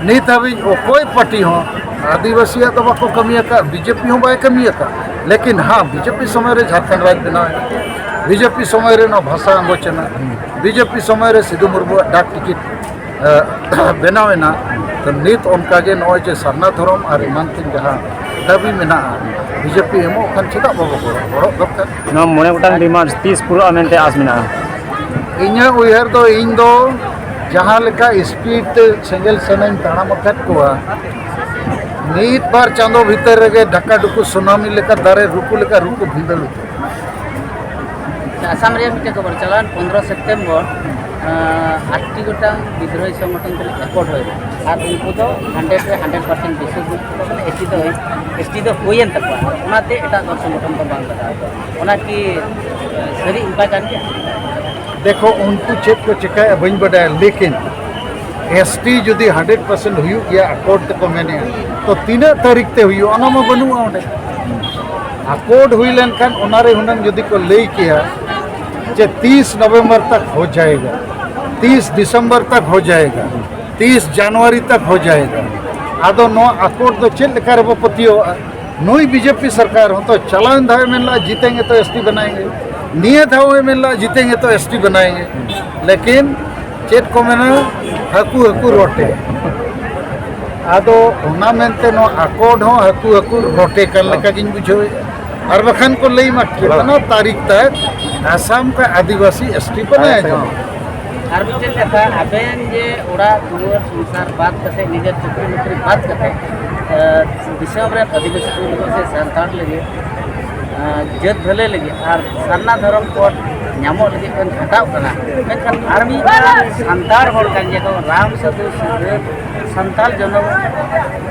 ᱱᱤᱛ ᱦᱟᱹᱵᱤᱡ ᱚᱠᱚᱭ ᱯᱟᱨᱴᱤ ᱦᱚᱸ ᱟᱹᱫᱤᱵᱟᱹᱥᱤᱭᱟᱜ ᱫᱚ ᱵᱟᱠᱚ ᱠᱟᱹᱢᱤ ᱟᱠᱟᱫ, ᱵᱤᱡᱮᱯᱤ ᱦᱚᱸ ᱵᱟᱭ ᱠᱟᱹᱢᱤ ᱟᱠᱟᱫ᱾ ᱞᱮᱠᱤᱱ ᱦᱟᱸ, ᱵᱤᱡᱮᱯᱤ ᱥᱚᱢᱚᱭ ᱨᱮ ᱡᱷᱟᱲᱠᱷᱚᱸᱰ ᱨᱟᱡᱽ ᱵᱮᱱᱟᱣ ᱮᱱᱟ, ᱵᱤᱡᱮᱯᱤ ᱥᱚᱢᱚᱭ ᱨᱮ ᱱᱚᱣᱟ ᱵᱷᱟᱥᱟ ᱟᱸᱫᱳᱞᱚᱱ ᱮᱱᱟ, ᱵᱤᱡᱮᱯᱤ ᱥᱚᱢᱚᱭ ᱨᱮ ᱥᱤᱫᱩ ᱢᱩᱨᱢᱩᱣᱟᱜ ᱰᱟᱠ ᱴᱤᱠᱤᱴ ᱮ, ᱵᱮᱱᱟᱣ ᱮᱱᱟ᱾ ᱛᱚ ᱱᱤᱛ ᱚᱱᱠᱟ ᱜᱮ ᱱᱚᱜᱼᱚᱭ ᱡᱮ ᱥᱟᱨᱱᱟ ᱫᱷᱚᱨᱚᱢ ᱟᱨ ᱮᱢᱟᱱ ᱛᱮᱱ ᱡᱟᱦᱟᱸ ᱫᱟᱹᱵᱤ ᱢᱮᱱᱟᱜᱼᱟ, ᱵᱤᱡᱮᱯᱤ ᱮᱢᱚᱜ ᱠᱷᱟᱱ ᱪᱮᱫᱟᱜ ᱵᱟᱵᱚ ᱜᱚᱲᱚ, ᱜᱚᱲᱚ ᱫᱚᱨᱠᱟᱨ᱾ ᱱᱚᱣᱟ ᱢᱚᱬᱮ ᱜᱚᱴᱟᱝ ᱰᱤᱢᱟᱱᱰ ᱛᱤᱥ ᱯᱩᱨᱟᱹᱜᱼᱟ ᱢᱮᱱᱛᱮ ᱟᱥ ᱢᱮᱱᱟᱜᱼᱟ? ᱤᱧᱟᱹᱜ ᱩᱭᱦᱟᱹᱨ ᱫᱚ, ᱤᱧ ᱫᱚ ᱡᱟᱦᱟᱸ ᱞᱮᱠᱟ ᱥᱯᱤᱰ ᱛᱮ ᱥᱮᱸᱜᱮᱞ ᱥᱮᱱᱟᱧ ᱛᱟᱲᱟᱢ ᱟᱠᱟᱫ ᱠᱚᱣᱟ, ᱢᱤᱫ ᱵᱟᱨ ᱪᱟᱸᱫᱚ ᱵᱷᱤᱛᱟᱹᱨ ᱨᱮᱜᱮ ᱰᱟᱠᱟ ᱰᱩᱠᱩ ᱥᱩᱱᱟᱢᱤ ᱞᱮᱠᱟ, ᱫᱟᱨᱮ ᱨᱩᱠᱩ ᱞᱮᱠᱟ ᱨᱩᱠᱩ ᱵᱷᱤᱸᱫᱟᱹᱲ ᱩᱛᱟᱹᱨ᱾ ᱟᱪᱪᱷᱟ, ᱟᱥᱟᱢ ᱨᱮᱭᱟᱜ ᱢᱤᱫᱴᱮᱱ ᱠᱷᱚᱵᱚᱨ, ᱪᱟᱞᱟᱣᱮᱱ ᱯᱚᱱᱨᱚ ᱥᱮᱯᱴᱮᱢᱵᱚᱨ, ᱟᱸ, ᱟᱴᱴᱤ ᱜᱚᱴᱟᱝ ᱵᱤᱫᱽᱨᱳᱦᱤ ᱥᱚᱝᱜᱚᱴᱷᱚᱱ ᱛᱩᱞᱩᱡ ᱮᱠᱚᱨᱰ ᱦᱩᱭᱱᱟ, ᱟᱨ ᱩᱱᱠᱩ ᱫᱚ ᱦᱟᱱᱰᱨᱮᱰ ᱨᱮ ᱦᱟᱱᱰᱨᱮᱰ ᱯᱟᱨᱥᱮᱱᱴ ᱵᱤᱥᱥᱚ ᱜᱩᱨᱩ ᱠᱚ ᱠᱟᱱᱟ, ᱮᱥᱴᱤ ᱫᱚ ᱦᱩᱭ, ᱮᱥᱴᱤ ᱫᱚ ᱦᱩᱭᱮᱱ ᱛᱟᱠᱚᱣᱟ, ᱟᱨ ᱚᱱᱟᱛᱮ ᱮᱴᱟᱜ ᱫᱚᱞ ᱥᱚᱝᱜᱚᱴᱷᱚᱱ ᱫᱚ ᱵᱟᱝ ᱞᱟᱜᱟᱣ ᱠᱚᱣᱟ᱾ ᱚᱱᱟ ᱠᱤ, ᱟᱸ, ᱥᱟᱹᱨᱤ ᱚᱱᱠᱟ ᱠᱟᱱ ᱜᱮᱭᱟ? ᱫᱮᱠᱷᱚ, ᱩᱱᱠᱩ ᱪᱮᱫ ᱠᱚ ᱪᱮᱠᱟᱭᱟ ᱵᱟᱹᱧ ᱵᱟᱰᱟᱭᱟ, ᱞᱮᱠᱤᱱ ᱮᱥᱴᱤ ᱡᱩᱫᱤ ᱦᱟᱱᱰᱨᱮᱰ ᱯᱟᱨᱥᱮᱱᱴ ᱦᱩᱭᱩᱜ ᱜᱮᱭᱟ, ᱟᱠᱚᱨᱰ ᱛᱮᱠᱚ ᱢᱮᱱᱮᱜᱼᱟ, ᱛᱚ ᱛᱤᱱᱟᱹᱜ ᱛᱟᱹᱨᱤᱠᱷ ᱛᱮ ᱦᱩᱭᱩᱜᱼᱟ, ᱚᱱᱟ ᱢᱟ ᱵᱟᱹᱱᱩᱜᱼᱟ ᱚᱸᱰᱮ᱾ ᱟᱠᱚᱨᱰ ᱦᱩᱭ ᱞᱮᱱᱠᱷᱟᱱ ᱚᱱᱟᱨᱮ ᱦᱩᱱᱟᱹᱝ ᱡᱩᱫᱤ ᱠᱚ ᱞᱟᱹᱭ ᱠᱮᱭᱟ ᱡᱮ ᱛᱤᱥ ᱱᱚᱵᱷᱮᱢᱵᱚᱨ ᱛᱟᱠ ᱦᱳ ᱡᱟᱭᱮᱜᱟ, ᱛᱤᱥ ᱰᱤᱥᱮᱢᱵᱚᱨ ᱛᱟᱠ ᱦᱳ ᱡᱟᱭᱮᱜᱟ, ᱛᱤᱥ ᱡᱟᱱᱩᱣᱟᱨᱤ ᱛᱟᱠ ᱦᱳ ᱡᱟᱭᱮᱜᱟ᱾ ᱟᱫᱚ ᱱᱚᱣᱟ ᱟᱠᱚᱨᱰ ᱫᱚ ᱪᱮᱫ ᱞᱮᱠᱟ ᱨᱮᱵᱚ ᱯᱟᱹᱛᱭᱟᱹᱣᱟᱜᱼᱟ? ᱱᱩᱭ ᱵᱤᱡᱮᱯᱤ ᱥᱚᱨᱠᱟᱨ ᱦᱚᱸᱛᱚ ᱪᱟᱞᱟᱣᱮᱱ ᱫᱷᱟᱣᱮ ᱢᱮᱱ ᱞᱮᱫᱼᱟ, "ᱡᱤᱛᱮᱝᱜᱮ ᱛᱚ ᱮᱥᱴᱤ ᱵᱟᱱᱟᱭᱮᱝᱜᱮ", ᱱᱤᱭᱟᱹ ᱫᱷᱟᱣ ᱦᱚᱸᱭ ᱢᱮᱱ ᱞᱮᱫᱼᱟ, "ᱡᱤᱛᱮᱝᱜᱮ ᱛᱚ ᱮᱥᱴᱤ ᱵᱟᱱᱟᱭᱮᱝᱜᱮ", ᱞᱮᱠᱤᱱ ᱪᱮᱫ ᱠᱚ ᱢᱮᱱᱟ, ᱦᱟᱹᱠᱩ ᱦᱟᱹᱠᱩ ᱨᱚᱴᱮ᱾ ᱟᱫᱚ ᱚᱱᱟ ᱢᱮᱱᱛᱮ ᱱᱚᱣᱟ ᱟᱠᱚᱨᱰ ᱦᱚᱸ ᱦᱟᱹᱠᱩ ᱦᱟᱹᱠᱩ ᱨᱚᱴᱮ ᱠᱟᱱ ᱞᱮᱠᱟ ᱜᱤᱧ ᱵᱩᱡᱷᱟᱹᱣᱮᱫᱼᱟ᱾ ᱟᱨ ᱵᱟᱠᱷᱟᱱ ᱠᱚ ᱞᱟᱹᱭ ᱢᱟ ᱠᱮᱫ, ᱚᱱᱟ ᱛᱟᱹᱨᱤᱠᱷ ᱛᱟᱠ ᱟᱥᱟᱢ ᱠᱟ ᱟᱹᱫᱤᱵᱟᱹᱥᱤ ᱮᱥᱴᱤ ᱵᱟᱱᱟᱭᱟ ᱡᱟᱱᱟ᱾ ᱟᱨ ᱢᱤᱫᱴᱮᱱ ᱠᱟᱛᱷᱟ, ᱟᱵᱮᱱ ᱡᱮ ᱚᱲᱟᱜ ᱫᱩᱣᱟᱹᱨ ᱥᱚᱝᱥᱟᱨ ᱵᱟᱫ ᱠᱟᱛᱮ, ᱱᱤᱡᱮᱨ ᱪᱟᱹᱠᱨᱤ ᱱᱚᱠᱨᱤ ᱵᱟᱫ ᱠᱟᱛᱮ, ᱫᱤᱥᱚᱢ ᱨᱮᱱ ᱟᱹᱫᱤᱵᱟᱹᱥᱤ ᱠᱚ ᱞᱟᱹᱜᱤᱫ ᱥᱮ ᱥᱟᱱᱛᱟᱲ ᱞᱟᱹᱜᱤᱫ ᱡᱟᱹᱛ ᱵᱷᱟᱹᱞᱟᱹᱭ ᱞᱟᱹᱜᱤᱫ ᱟᱨ ᱥᱟᱨᱱᱟ ᱫᱷᱚᱨᱚᱢ ᱠᱳᱰ ᱧᱟᱢᱚᱜ ᱞᱟᱹᱜᱤᱫ ᱵᱚᱱ ᱠᱷᱟᱴᱟᱜ ᱠᱟᱱᱟ᱾ ᱢᱮᱱᱠᱷᱟᱱ ᱟᱨ ᱢᱤᱫ ᱵᱟᱨ ᱥᱟᱱᱛᱟᱲ ᱦᱚᱲ ᱠᱟᱱ ᱜᱮᱭᱟ ᱠᱚ, ᱨᱟᱢ ᱥᱟᱹᱫᱷᱩ ᱥᱤᱫᱷᱟᱹ ᱥᱟᱱᱛᱟᱲ ᱡᱚᱱᱚ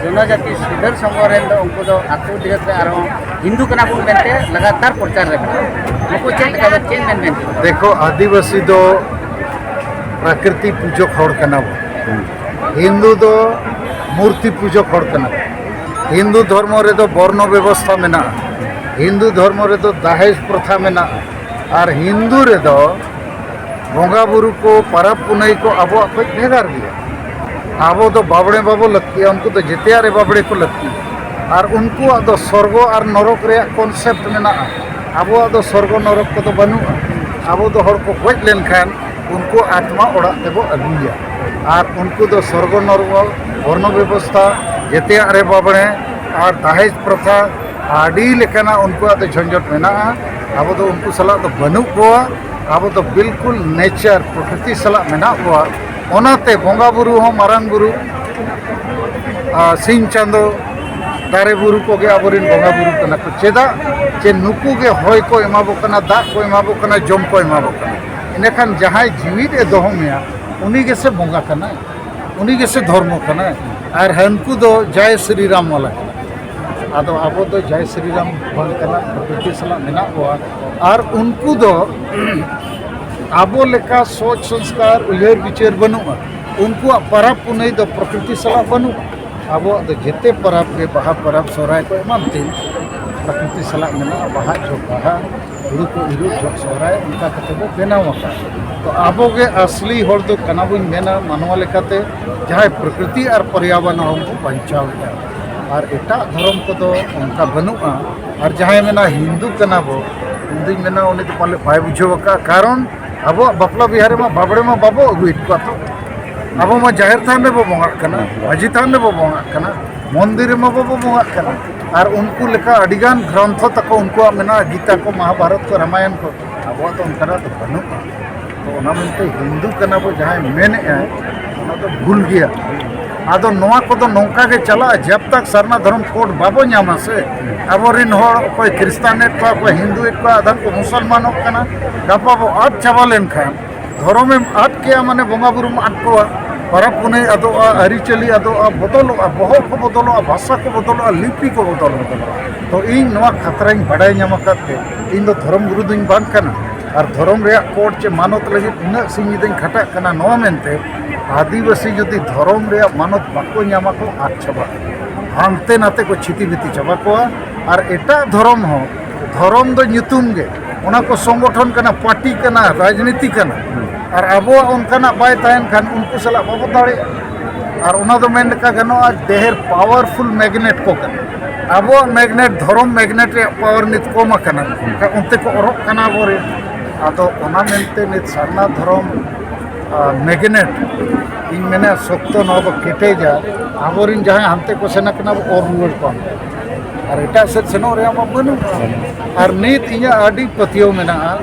ᱡᱚᱱᱚᱡᱟᱛᱤ ᱥᱤᱫᱷᱟᱹ ᱥᱚᱝᱜᱷᱚ ᱨᱮᱱ ᱫᱚ ᱩᱱᱠᱩ ᱫᱚ ᱟᱹᱛᱩ ᱰᱤᱦᱟᱹᱛ ᱨᱮ ᱟᱨᱦᱚᱸ ᱦᱤᱱᱫᱩ ᱠᱟᱱᱟ ᱵᱚᱱ ᱢᱮᱱᱛᱮ ᱞᱟᱜᱟᱛᱟᱨ ᱯᱨᱚᱪᱟᱨ ᱨᱮ ᱢᱮᱱᱟᱜᱼᱟ᱾ ᱱᱩᱠᱩ ᱪᱮᱫ ᱞᱮᱠᱟ ᱵᱚᱱ, ᱪᱮᱫ ᱢᱮᱱ ᱢᱮᱱ? ᱫᱮᱠᱷᱚ, ᱟᱹᱫᱤᱵᱟᱹᱥᱤ ᱫᱚ ᱯᱨᱟᱠᱨᱤᱛᱤ ᱯᱩᱡᱚᱠ ᱦᱚᱲ ᱠᱟᱱᱟ ᱵᱚᱱ᱾ ᱦᱤᱱᱫᱩ ᱫᱚ ᱢᱩᱨᱛᱤ ᱯᱩᱡᱚᱠ ᱦᱚᱲ ᱠᱟᱱᱟ ᱵᱚᱱ᱾ ᱦᱤᱱᱫᱩ ᱫᱷᱚᱨᱢᱚ ᱨᱮᱫᱚ ᱵᱚᱨᱱᱚ ᱵᱮᱵᱚᱥᱛᱷᱟ ᱢᱮᱱᱟᱜᱼᱟ᱾ ᱦᱤᱱᱫᱩ ᱫᱷᱚᱨᱢᱚ ᱨᱮᱫᱚ ᱫᱟᱦᱮᱡᱽ ᱯᱨᱚᱛᱷᱟ ᱢᱮᱱᱟᱜᱼᱟ᱾ ᱟᱨ ᱦᱤᱱᱫᱩ ᱨᱮᱫᱚ ᱵᱚᱸᱜᱟ ᱵᱩᱨᱩ ᱠᱚ, ᱯᱟᱨᱟᱵᱽ ᱯᱩᱱᱟᱹᱭ ᱠᱚ ᱟᱵᱚᱣᱟᱜ ᱠᱷᱚᱡ ᱵᱷᱮᱜᱟᱨ ᱜᱮᱭᱟ᱾ ᱟᱵᱚ ᱫᱚ ᱵᱟᱵᱽᱲᱮ ᱵᱟᱵᱚ ᱞᱟᱹᱠᱛᱤᱭᱟ, ᱩᱱᱠᱩ ᱫᱚ ᱡᱮᱛᱮᱭᱟᱜ ᱨᱮ ᱵᱟᱵᱽᱲᱮ ᱠᱚ ᱞᱟᱹᱠᱛᱤᱭᱟ᱾ ᱟᱨ ᱩᱱᱠᱩᱣᱟᱜ ᱫᱚ ᱥᱚᱨᱜᱚ ᱟᱨ ᱱᱚᱨᱚᱠ ᱨᱮᱭᱟᱜ ᱠᱚᱱᱥᱮᱯᱴ ᱢᱮᱱᱟᱜᱼᱟ᱾ ᱟᱵᱚᱣᱟᱜ ᱫᱚ ᱥᱚᱨᱜᱚ ᱱᱚᱨᱚᱠ ᱠᱚᱫᱚ ᱵᱟᱹᱱᱩᱜᱼᱟ᱾ ᱟᱵᱚ ᱫᱚ ᱦᱚᱲ ᱠᱚ ᱜᱚᱡ ᱞᱮᱱᱠᱷᱟᱱ ᱩᱱᱠᱩ ᱟᱛᱢᱟ ᱚᱲᱟᱜ ᱛᱮᱵᱚ ᱟᱹᱜᱩᱭᱟ᱾ ᱟᱨ ᱩᱱᱠᱩ ᱫᱚ ᱥᱚᱨᱜᱚ ᱱᱚᱨᱚᱠ, ᱵᱚᱨᱱᱚ ᱵᱮᱵᱚᱥᱛᱷᱟ, ᱡᱮᱛᱮᱭᱟᱜ ᱨᱮ ᱵᱟᱵᱽᱲᱮ ᱟᱨ ᱫᱟᱦᱮᱡᱽ ᱯᱨᱚᱛᱷᱟ, ᱟᱹᱰᱤ ᱞᱮᱠᱟᱱᱟᱜ ᱩᱱᱠᱩᱣᱟᱜ ᱫᱚ ᱡᱷᱚᱸᱡᱚᱴ ᱢᱮᱱᱟᱜᱼᱟ᱾ ᱟᱵᱚ ᱫᱚ ᱩᱱᱠᱩ ᱥᱟᱞᱟᱜ ᱫᱚ ᱵᱟᱹᱱᱩᱜ ᱠᱚᱣᱟ᱾ ᱟᱵᱚ ᱫᱚ ᱵᱤᱞᱠᱩᱞ ᱱᱮᱪᱟᱨ, ᱯᱨᱚᱠᱨᱤᱛᱤ ᱥᱟᱞᱟᱜ ᱢᱮᱱᱟᱜ ᱵᱚᱣᱟ᱾ ᱚᱱᱟᱛᱮ ᱵᱚᱸᱜᱟ ᱵᱩᱨᱩ ᱦᱚᱸ ᱢᱟᱨᱟᱝ ᱵᱩᱨᱩ, ᱟᱨ ᱥᱤᱧ ᱪᱟᱸᱫᱚ, ᱫᱟᱨᱮ ᱵᱩᱨᱩ ᱠᱚᱜᱮ ᱟᱵᱚᱨᱮᱱ ᱵᱚᱸᱜᱟ ᱵᱩᱨᱩ ᱠᱟᱱᱟ ᱠᱚ᱾ ᱪᱮᱫᱟᱜ? ᱡᱮ ᱱᱩᱠᱩ ᱜᱮ ᱦᱚᱭ ᱠᱚ ᱮᱢᱟ ᱵᱚ ᱠᱟᱱᱟ, ᱫᱟᱜ ᱠᱚ ᱮᱢᱟ ᱵᱚ ᱠᱟᱱᱟ, ᱡᱚᱢ ᱠᱚ ᱮᱢᱟ ᱵᱚ ᱠᱟᱱᱟ᱾ ᱤᱱᱟᱹᱠᱷᱟᱱ ᱡᱟᱦᱟᱸᱭ ᱡᱤᱣᱤᱫ ᱮ ᱫᱚᱦᱚ ᱢᱮᱭᱟ, ᱩᱱᱤ ᱜᱮᱥᱮ ᱵᱚᱸᱜᱟ ᱠᱟᱱᱟᱭ, ᱩᱱᱤ ᱜᱮᱥᱮ ᱫᱷᱚᱨᱢᱚ ᱠᱟᱱᱟᱭ᱾ ᱟᱨ ᱦᱟᱹᱱᱠᱩ ᱫᱚ ᱡᱟᱭ ᱥᱨᱤᱨᱟᱢ ᱣᱟᱞᱟ ᱠᱟᱱᱟ᱾ ᱟᱫᱚ ᱟᱵᱚ ᱫᱚ ᱡᱟᱭ ᱥᱨᱤᱨᱟᱢ ᱵᱟᱝ ᱠᱟᱱᱟ, ᱯᱨᱚᱠᱨᱤᱛᱤ ᱥᱟᱞᱟᱜ ᱢᱮᱱᱟᱜ ᱠᱚᱣᱟ᱾ ᱟᱨ ᱩᱱᱠᱩ ᱫᱚ ᱟᱵᱚ ᱞᱮᱠᱟ ᱥᱚᱪ ᱥᱚᱝᱥᱠᱟᱨ, ᱩᱭᱦᱟᱹᱨ ᱵᱤᱪᱟᱹᱨ ᱵᱟᱹᱱᱩᱜᱼᱟ᱾ ᱩᱱᱠᱩᱣᱟᱜ ᱯᱟᱨᱟᱵᱽ ᱯᱩᱱᱟᱹᱭ ᱫᱚ ᱯᱨᱚᱠᱨᱤᱛᱤ ᱥᱟᱞᱟᱜ ᱵᱟᱹᱱᱩᱜᱼᱟ᱾ ᱟᱵᱚᱣᱟᱜ ᱫᱚ ᱡᱮᱛᱮ ᱯᱟᱨᱟᱵᱽ ᱜᱮ, ᱵᱟᱦᱟ ᱯᱟᱨᱟᱵᱽ, ᱥᱚᱦᱨᱟᱭ ᱠᱚ ᱮᱢᱟᱱ ᱛᱮ, ᱯᱨᱚᱠᱨᱤᱛᱤ ᱥᱟᱞᱟᱜ ᱢᱮᱱᱟᱜᱼᱟ᱾ ᱵᱟᱦᱟ ᱡᱚᱦᱚᱜ ᱵᱟᱦᱟ, ᱦᱩᱲᱩ ᱠᱚ ᱤᱨᱚᱜ ᱡᱚᱦᱚᱜ ᱥᱚᱦᱨᱟᱭ, ᱚᱱᱠᱟ ᱠᱟᱛᱮ ᱵᱚ ᱵᱮᱱᱟᱣ ᱟᱠᱟᱫᱼᱟ᱾ ᱛᱚ ᱟᱵᱚ ᱜᱮ ᱟᱥᱞᱤ ᱦᱚᱲ ᱫᱚ ᱠᱟᱱᱟ ᱵᱚᱱ ᱢᱮᱱᱟ, ᱢᱟᱱᱣᱟ ᱞᱮᱠᱟᱛᱮ ᱡᱟᱦᱟᱸᱭ ᱯᱨᱚᱠᱨᱤᱛᱤ ᱟᱨ ᱯᱚᱨᱭᱟᱵᱚᱨᱚᱱ ᱦᱚᱸ ᱵᱚ ᱵᱟᱧᱪᱟᱣ ᱮᱫᱟ᱾ ᱟᱨ ᱮᱴᱟᱜ ᱫᱷᱚᱨᱚᱢ ᱠᱚᱫᱚ ᱚᱱᱠᱟ ᱵᱟᱹᱱᱩᱜᱼᱟ᱾ ᱟᱨ ᱡᱟᱦᱟᱸᱭ ᱢᱮᱱᱟ ᱦᱤᱱᱫᱩ ᱠᱟᱱᱟ ᱵᱚ, ᱤᱧ ᱫᱩᱧ ᱢᱮᱱᱟ ᱩᱱᱤ ᱫᱚ ᱯᱟᱞᱮ ᱵᱟᱭ ᱵᱩᱡᱷᱟᱹᱣ ᱟᱠᱟᱫᱼᱟ᱾ ᱠᱟᱨᱚᱱ ᱟᱵᱚᱣᱟᱜ ᱵᱟᱯᱞᱟ ᱵᱤᱦᱟᱹ ᱨᱮᱢᱟ ᱵᱟᱵᱽᱲᱮ ᱢᱟ ᱵᱟᱵᱚ ᱟᱹᱜᱩᱭᱮᱫ ᱠᱚᱣᱟ ᱛᱚ᱾ ᱟᱵᱚ ᱢᱟ ᱡᱟᱦᱮᱨ ᱛᱷᱟᱱ ᱨᱮᱵᱚ ᱵᱚᱸᱜᱟᱜ ᱠᱟᱱᱟ, ᱢᱟᱹᱡᱷᱤ ᱛᱷᱟᱱ ᱨᱮᱵᱚ ᱵᱚᱸᱜᱟᱜ ᱠᱟᱱᱟ, ᱢᱚᱱᱫᱤᱨ ᱨᱮᱢᱟ ᱵᱟᱵᱚ ᱵᱚᱸᱜᱟᱜ ᱠᱟᱱᱟ᱾ ᱟᱨ ᱩᱱᱠᱩ ᱞᱮᱠᱟ ᱟᱹᱰᱤᱜᱟᱱ ᱜᱨᱚᱱᱛᱷᱚ ᱛᱟᱠᱚ ᱩᱱᱠᱩᱣᱟᱜ ᱢᱮᱱᱟᱜᱼᱟ, ᱜᱤᱛᱟ ᱠᱚ, ᱢᱚᱦᱟᱵᱷᱟᱨᱚᱛ ᱠᱚ, ᱨᱟᱢᱟᱭᱚᱱ ᱠᱚ, ᱟᱵᱚᱣᱟᱜ ᱫᱚ ᱚᱱᱠᱟᱱᱟᱜ ᱫᱚ ᱵᱟᱹᱱᱩᱜᱼᱟ᱾ ᱚᱱᱟ ᱢᱮᱱᱛᱮ ᱦᱤᱱᱫᱩ ᱠᱟᱱᱟ ᱵᱚ ᱡᱟᱦᱟᱸᱭ ᱢᱮᱱᱮᱫᱼᱟᱭ, ᱚᱱᱟ ᱫᱚ ᱵᱷᱩᱞ ᱜᱮᱭᱟ᱾ ᱟᱫᱚ ᱱᱚᱣᱟ ᱠᱚᱫᱚ ᱱᱚᱝᱠᱟ ᱜᱮ ᱪᱟᱞᱟᱜᱼᱟ, ᱡᱟᱵ ᱛᱟᱠ ᱥᱟᱨᱱᱟ ᱫᱷᱚᱨᱚᱢ ᱠᱳᱰ ᱵᱟᱵᱚ ᱧᱟᱢᱟ ᱥᱮ, ᱟᱵᱚᱨᱤᱱ ᱦᱚᱲ ᱚᱠᱚᱭ ᱠᱷᱨᱤᱥᱛᱟᱱᱮᱫ ᱠᱚᱣᱟ, ᱚᱠᱚᱭ ᱦᱤᱱᱫᱩᱭᱮᱫ ᱠᱚᱣᱟ, ᱟᱫᱷᱟᱱ ᱠᱚ ᱢᱩᱥᱚᱞᱢᱟᱱᱚᱜ ᱠᱟᱱᱟ, ᱜᱟᱯᱟ ᱵᱚ ᱟᱫ ᱪᱟᱵᱟ ᱞᱮᱱᱠᱷᱟᱱ ᱫᱷᱚᱨᱚᱢᱮᱢ ᱟᱫ ᱠᱮᱜᱼᱟ, ᱢᱟᱱᱮ ᱵᱚᱸᱜᱟ ᱵᱩᱨᱩᱢ ᱟᱫ ᱠᱚᱣᱟ, ᱯᱚᱨᱚᱵᱽ ᱯᱩᱱᱟᱹᱭ ᱟᱫᱚᱜᱼᱟ, ᱟᱹᱨᱤᱪᱟᱹᱞᱤ ᱟᱫᱚᱜᱼᱟ, ᱵᱚᱫᱚᱞᱚᱜᱼᱟ, ᱵᱚᱦᱚᱜ ᱠᱚ ᱵᱚᱫᱚᱞᱚᱜᱼᱟ, ᱵᱷᱟᱥᱟ ᱠᱚ ᱵᱚᱫᱚᱞᱚᱜᱼᱟ, ᱞᱤᱯᱤ ᱠᱚ ᱵᱚᱫᱚᱞᱚᱜᱼᱟ᱾ ᱛᱚ ᱤᱧ ᱱᱚᱣᱟ ᱠᱷᱟᱛᱨᱟᱧ ᱵᱟᱰᱟᱭ ᱧᱟᱢ ᱟᱠᱟᱫ ᱛᱮ, ᱤᱧ ᱫᱚ ᱫᱷᱚᱨᱚᱢ ᱜᱩᱨᱩ ᱫᱚᱧ ᱵᱟᱝ ᱠᱟᱱᱟ, ᱟᱨ ᱫᱷᱚᱨᱚᱢ ᱨᱮᱭᱟᱜ ᱠᱳᱰ ᱪᱮ ᱢᱟᱱᱚᱛ ᱞᱟᱹᱜᱤᱫ ᱩᱱᱟᱹᱜ ᱥᱤᱧ ᱧᱤᱫᱟᱹᱧ ᱠᱷᱟᱴᱟᱜ ᱠᱟᱱᱟ᱾ ᱱᱚᱣᱟ ᱢᱮᱱᱛᱮ ᱟᱹᱫᱤᱵᱟᱹᱥᱤ ᱡᱩᱫᱤ ᱫᱷᱚᱨᱚᱢ ᱨᱮᱭᱟᱜ ᱢᱟᱱᱚᱛ ᱵᱟᱠᱚ ᱧᱟᱢᱟ ᱠᱚ, ᱟᱫ ᱪᱟᱵᱟᱜᱼᱟ, ᱦᱟᱱᱛᱮ ᱱᱟᱛᱮ ᱠᱚ ᱪᱷᱤᱛᱤ ᱵᱤᱛᱤ ᱪᱟᱵᱟ ᱠᱚᱣᱟ᱾ ᱟᱨ ᱮᱴᱟᱜ ᱫᱷᱚᱨᱚᱢ ᱦᱚᱸ, ᱫᱷᱚᱨᱚᱢ ᱫᱚ ᱧᱩᱛᱩᱢ ᱜᱮ, ᱚᱱᱟ ᱠᱚ ᱥᱚᱝᱜᱚᱴᱷᱚᱱ ᱠᱟᱱᱟ, ᱯᱟᱨᱴᱤ ᱠᱟᱱᱟ, ᱨᱟᱡᱽᱱᱤᱛᱤ ᱠᱟᱱᱟ᱾ ᱟᱨ ᱟᱵᱚᱣᱟᱜ ᱚᱱᱠᱟᱱᱟᱜ ᱵᱟᱭ ᱛᱟᱦᱮᱱ ᱠᱷᱟᱱ ᱩᱱᱠᱩ ᱥᱟᱞᱟᱜ ᱵᱟᱵᱚ ᱫᱟᱲᱮᱭᱟᱜᱼᱟ᱾ ᱟᱨ ᱚᱱᱟ ᱫᱚ ᱢᱮᱱ ᱞᱮᱠᱟ ᱜᱟᱱᱚᱜᱼᱟ, ᱰᱷᱮᱨ ᱯᱟᱣᱟᱨᱯᱷᱩᱞ ᱢᱮᱜᱱᱮᱴ ᱠᱚ ᱠᱟᱱᱟ᱾ ᱟᱵᱚᱣᱟᱜ ᱢᱮᱜᱱᱮᱴ, ᱫᱷᱚᱨᱚᱢ ᱢᱮᱜᱱᱮᱴ ᱨᱮᱭᱟᱜ ᱯᱟᱣᱟᱨ ᱱᱤᱛ ᱠᱚᱢ ᱟᱠᱟᱱᱟ, ᱚᱱᱛᱮ ᱠᱚ ᱚᱨᱚᱜ ᱠᱟᱱᱟ ᱟᱵᱚᱨᱮᱱ᱾ ᱟᱫᱚ ᱚᱱᱟ ᱢᱮᱱᱛᱮ ᱱᱤᱛ ᱥᱟᱨᱱᱟ ᱫᱷᱚᱨᱚᱢ, ᱟ, ᱢᱮᱜᱱᱮᱴ, ᱤᱧ ᱢᱮᱱᱟ ᱥᱚᱠᱛᱚ ᱱᱚᱣᱟ ᱵᱚ ᱠᱮᱴᱮᱡᱟ, ᱟᱵᱚᱨᱮᱱ ᱡᱟᱦᱟᱸᱭ ᱦᱟᱱᱛᱮ ᱠᱚ ᱥᱮᱱ ᱟᱠᱟᱱᱟ ᱵᱚ ᱚᱨ ᱨᱩᱣᱟᱹᱲ ᱠᱚᱣᱟ, ᱟᱨ ᱮᱴᱟᱜ ᱥᱮᱫ ᱥᱮᱱᱚᱜ ᱨᱮᱭᱟᱜ ᱢᱟ ᱵᱟᱹᱱᱩᱜᱼᱟ᱾ ᱟᱨ ᱱᱤᱛ ᱤᱧᱟᱹᱜ ᱟᱹᱰᱤ ᱯᱟᱹᱛᱭᱟᱹᱣ ᱢᱮᱱᱟᱜᱼᱟ,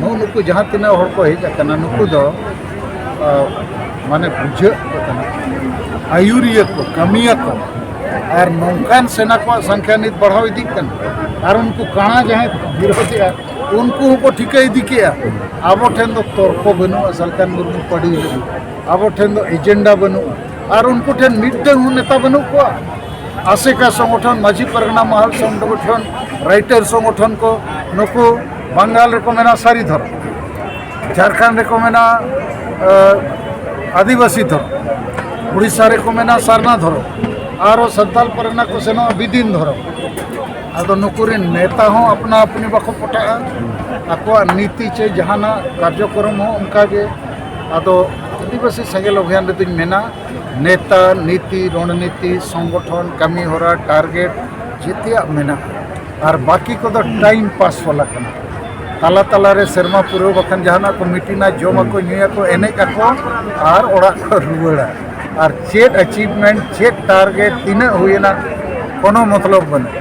ᱱᱩᱜᱼᱩ ᱱᱩᱠᱩ ᱡᱟᱦᱟᱸ ᱛᱤᱱᱟᱹᱜ ᱦᱚᱲ ᱠᱚ ᱦᱮᱡ ᱟᱠᱟᱱᱟ, ᱱᱩᱠᱩ ᱫᱚ, ᱟ, ᱢᱟᱱᱮ ᱵᱩᱡᱷᱟᱹᱜ ᱠᱚ ᱠᱟᱱᱟ, ᱟᱹᱭᱩᱨᱤᱭᱟᱹ ᱠᱚ, ᱠᱟᱹᱢᱤᱭᱟᱹ ᱠᱚ᱾ ᱟᱨ ᱱᱚᱝᱠᱟᱱ ᱥᱮᱱᱟ ᱠᱚᱣᱟᱜ ᱥᱚᱝᱠᱷᱭᱟ ᱱᱤᱛ ᱵᱟᱲᱦᱟᱣ ᱤᱫᱤᱜ ᱠᱟᱱᱟ᱾ ᱟᱨ ᱩᱱᱠᱩ ᱠᱟᱬᱟ ᱡᱟᱦᱟᱸᱭ ᱵᱤᱨᱳᱫᱷᱮᱜᱼᱟ, ᱩᱱᱠᱩ ᱦᱚᱸᱠᱚ ᱴᱷᱤᱠᱟᱹ ᱤᱫᱤ ᱠᱮᱜᱼᱟ, ᱟᱵᱚ ᱴᱷᱮᱱ ᱫᱚ ᱛᱚᱨᱠᱚ ᱵᱟᱹᱱᱩᱜᱼᱟ ᱥᱟᱞᱠᱷᱟᱱ ᱢᱩᱨᱢᱩ ᱯᱟᱹᱰᱤ ᱞᱟᱹᱜᱤᱫ, ᱟᱵᱚ ᱴᱷᱮᱱ ᱫᱚ ᱮᱡᱮᱱᱰᱟ ᱵᱟᱹᱱᱩᱜᱼᱟ᱾ ᱟᱨ ᱩᱱᱠᱩ ᱴᱷᱮᱱ ᱢᱤᱫᱴᱟᱝ ᱦᱚᱸ ᱱᱮᱛᱟ ᱵᱟᱹᱱᱩᱜ ᱠᱚᱣᱟ᱾ ᱟᱥᱮᱠᱟ ᱥᱚᱝᱜᱚᱴᱷᱚᱱ, ᱢᱟᱹᱡᱷᱤ ᱯᱟᱨᱜᱟᱱᱟ ᱢᱟᱦᱟᱞ ᱥᱚᱝᱜᱚᱴᱷᱚᱱ, ᱨᱟᱭᱴᱟᱨ ᱥᱚᱝᱜᱚᱴᱷᱚᱱ ᱠᱚ, ᱱᱩᱠᱩ ᱵᱟᱝᱜᱟᱞ ᱨᱮᱠᱚ ᱢᱮᱱᱟ ᱥᱟᱹᱨᱤ ᱫᱷᱚᱨᱚᱢ, ᱡᱷᱟᱲᱠᱷᱚᱸᱰ ᱨᱮᱠᱚ ᱢᱮᱱᱟ, ᱮ, ᱟᱹᱫᱤᱵᱟᱹᱥᱤ ᱫᱷᱚᱨᱚᱢ, ᱩᱲᱤᱥᱥᱟ ᱨᱮᱠᱚ ᱢᱮᱱᱟ ᱥᱟᱨᱱᱟ ᱫᱷᱚᱨᱚᱢ, ᱟᱨᱚ ᱥᱟᱱᱛᱟᱞ ᱯᱟᱨᱜᱟᱱᱟ ᱠᱚ ᱥᱮᱱᱚᱜᱼᱟ ᱵᱤᱫᱤᱱ ᱫᱷᱚᱨᱚᱢ᱾ ᱟᱫᱚ ᱱᱩᱠᱩ ᱨᱮᱱ ᱱᱮᱛᱟ ᱦᱚᱸ ᱟᱯᱱᱟ ᱟᱯᱱᱤ ᱵᱟᱠᱚ ᱯᱚᱴᱟᱜᱼᱟ, ᱟᱠᱚᱣᱟᱜ ᱱᱤᱛᱤ ᱪᱮ ᱡᱟᱦᱟᱱᱟᱜ ᱠᱟᱨᱡᱚᱠᱨᱚᱢ ᱦᱚᱸ ᱚᱱᱠᱟᱜᱮ᱾ ᱟᱫᱚ ᱟᱹᱫᱤᱵᱟᱹᱥᱤ ᱥᱮᱸᱜᱮᱞ ᱚᱵᱷᱤᱭᱟᱱ ᱨᱮᱫᱚᱧ ᱢᱮᱱᱟ, ᱱᱮᱛᱟ, ᱱᱤᱛᱤ, ᱨᱚᱬᱱᱤᱛᱤ, ᱥᱚᱝᱜᱚᱴᱷᱚᱱ, ᱠᱟᱹᱢᱤ ᱦᱚᱨᱟ, ᱴᱟᱨᱜᱮᱴ ᱡᱮᱛᱮᱭᱟᱜ ᱢᱮᱱᱟᱜᱼᱟ᱾ ᱟᱨ ᱵᱟᱹᱠᱤ ᱠᱚᱫᱚ ᱴᱟᱭᱤᱢ ᱯᱟᱥ ᱵᱟᱞᱟ ᱠᱟᱱᱟ᱾ ᱛᱟᱞᱟ ᱛᱟᱞᱟᱨᱮ ᱥᱮᱨᱢᱟ ᱯᱩᱨᱟᱹᱣ ᱵᱟᱠᱷᱟᱱ ᱡᱟᱦᱟᱱᱟᱜ ᱠᱚ ᱢᱤᱴᱤᱝᱟ, ᱡᱚᱢᱟᱠᱚ, ᱧᱩᱭᱟᱠᱚ, ᱮᱱᱮᱡ ᱟᱠᱚ ᱟᱨ ᱚᱲᱟᱜ ᱠᱚ ᱨᱩᱣᱟᱹᱲᱟ᱾ ᱟᱨ ᱪᱮᱫ ᱮᱪᱤᱵᱷᱢᱮᱱᱴ, ᱪᱮᱫ ᱴᱟᱨᱜᱮᱴ, ᱛᱤᱱᱟᱹᱜ ᱦᱩᱭᱮᱱᱟ, ᱠᱳᱱᱳ ᱢᱚᱛᱞᱚᱵ ᱵᱟᱹᱱᱩᱜ᱾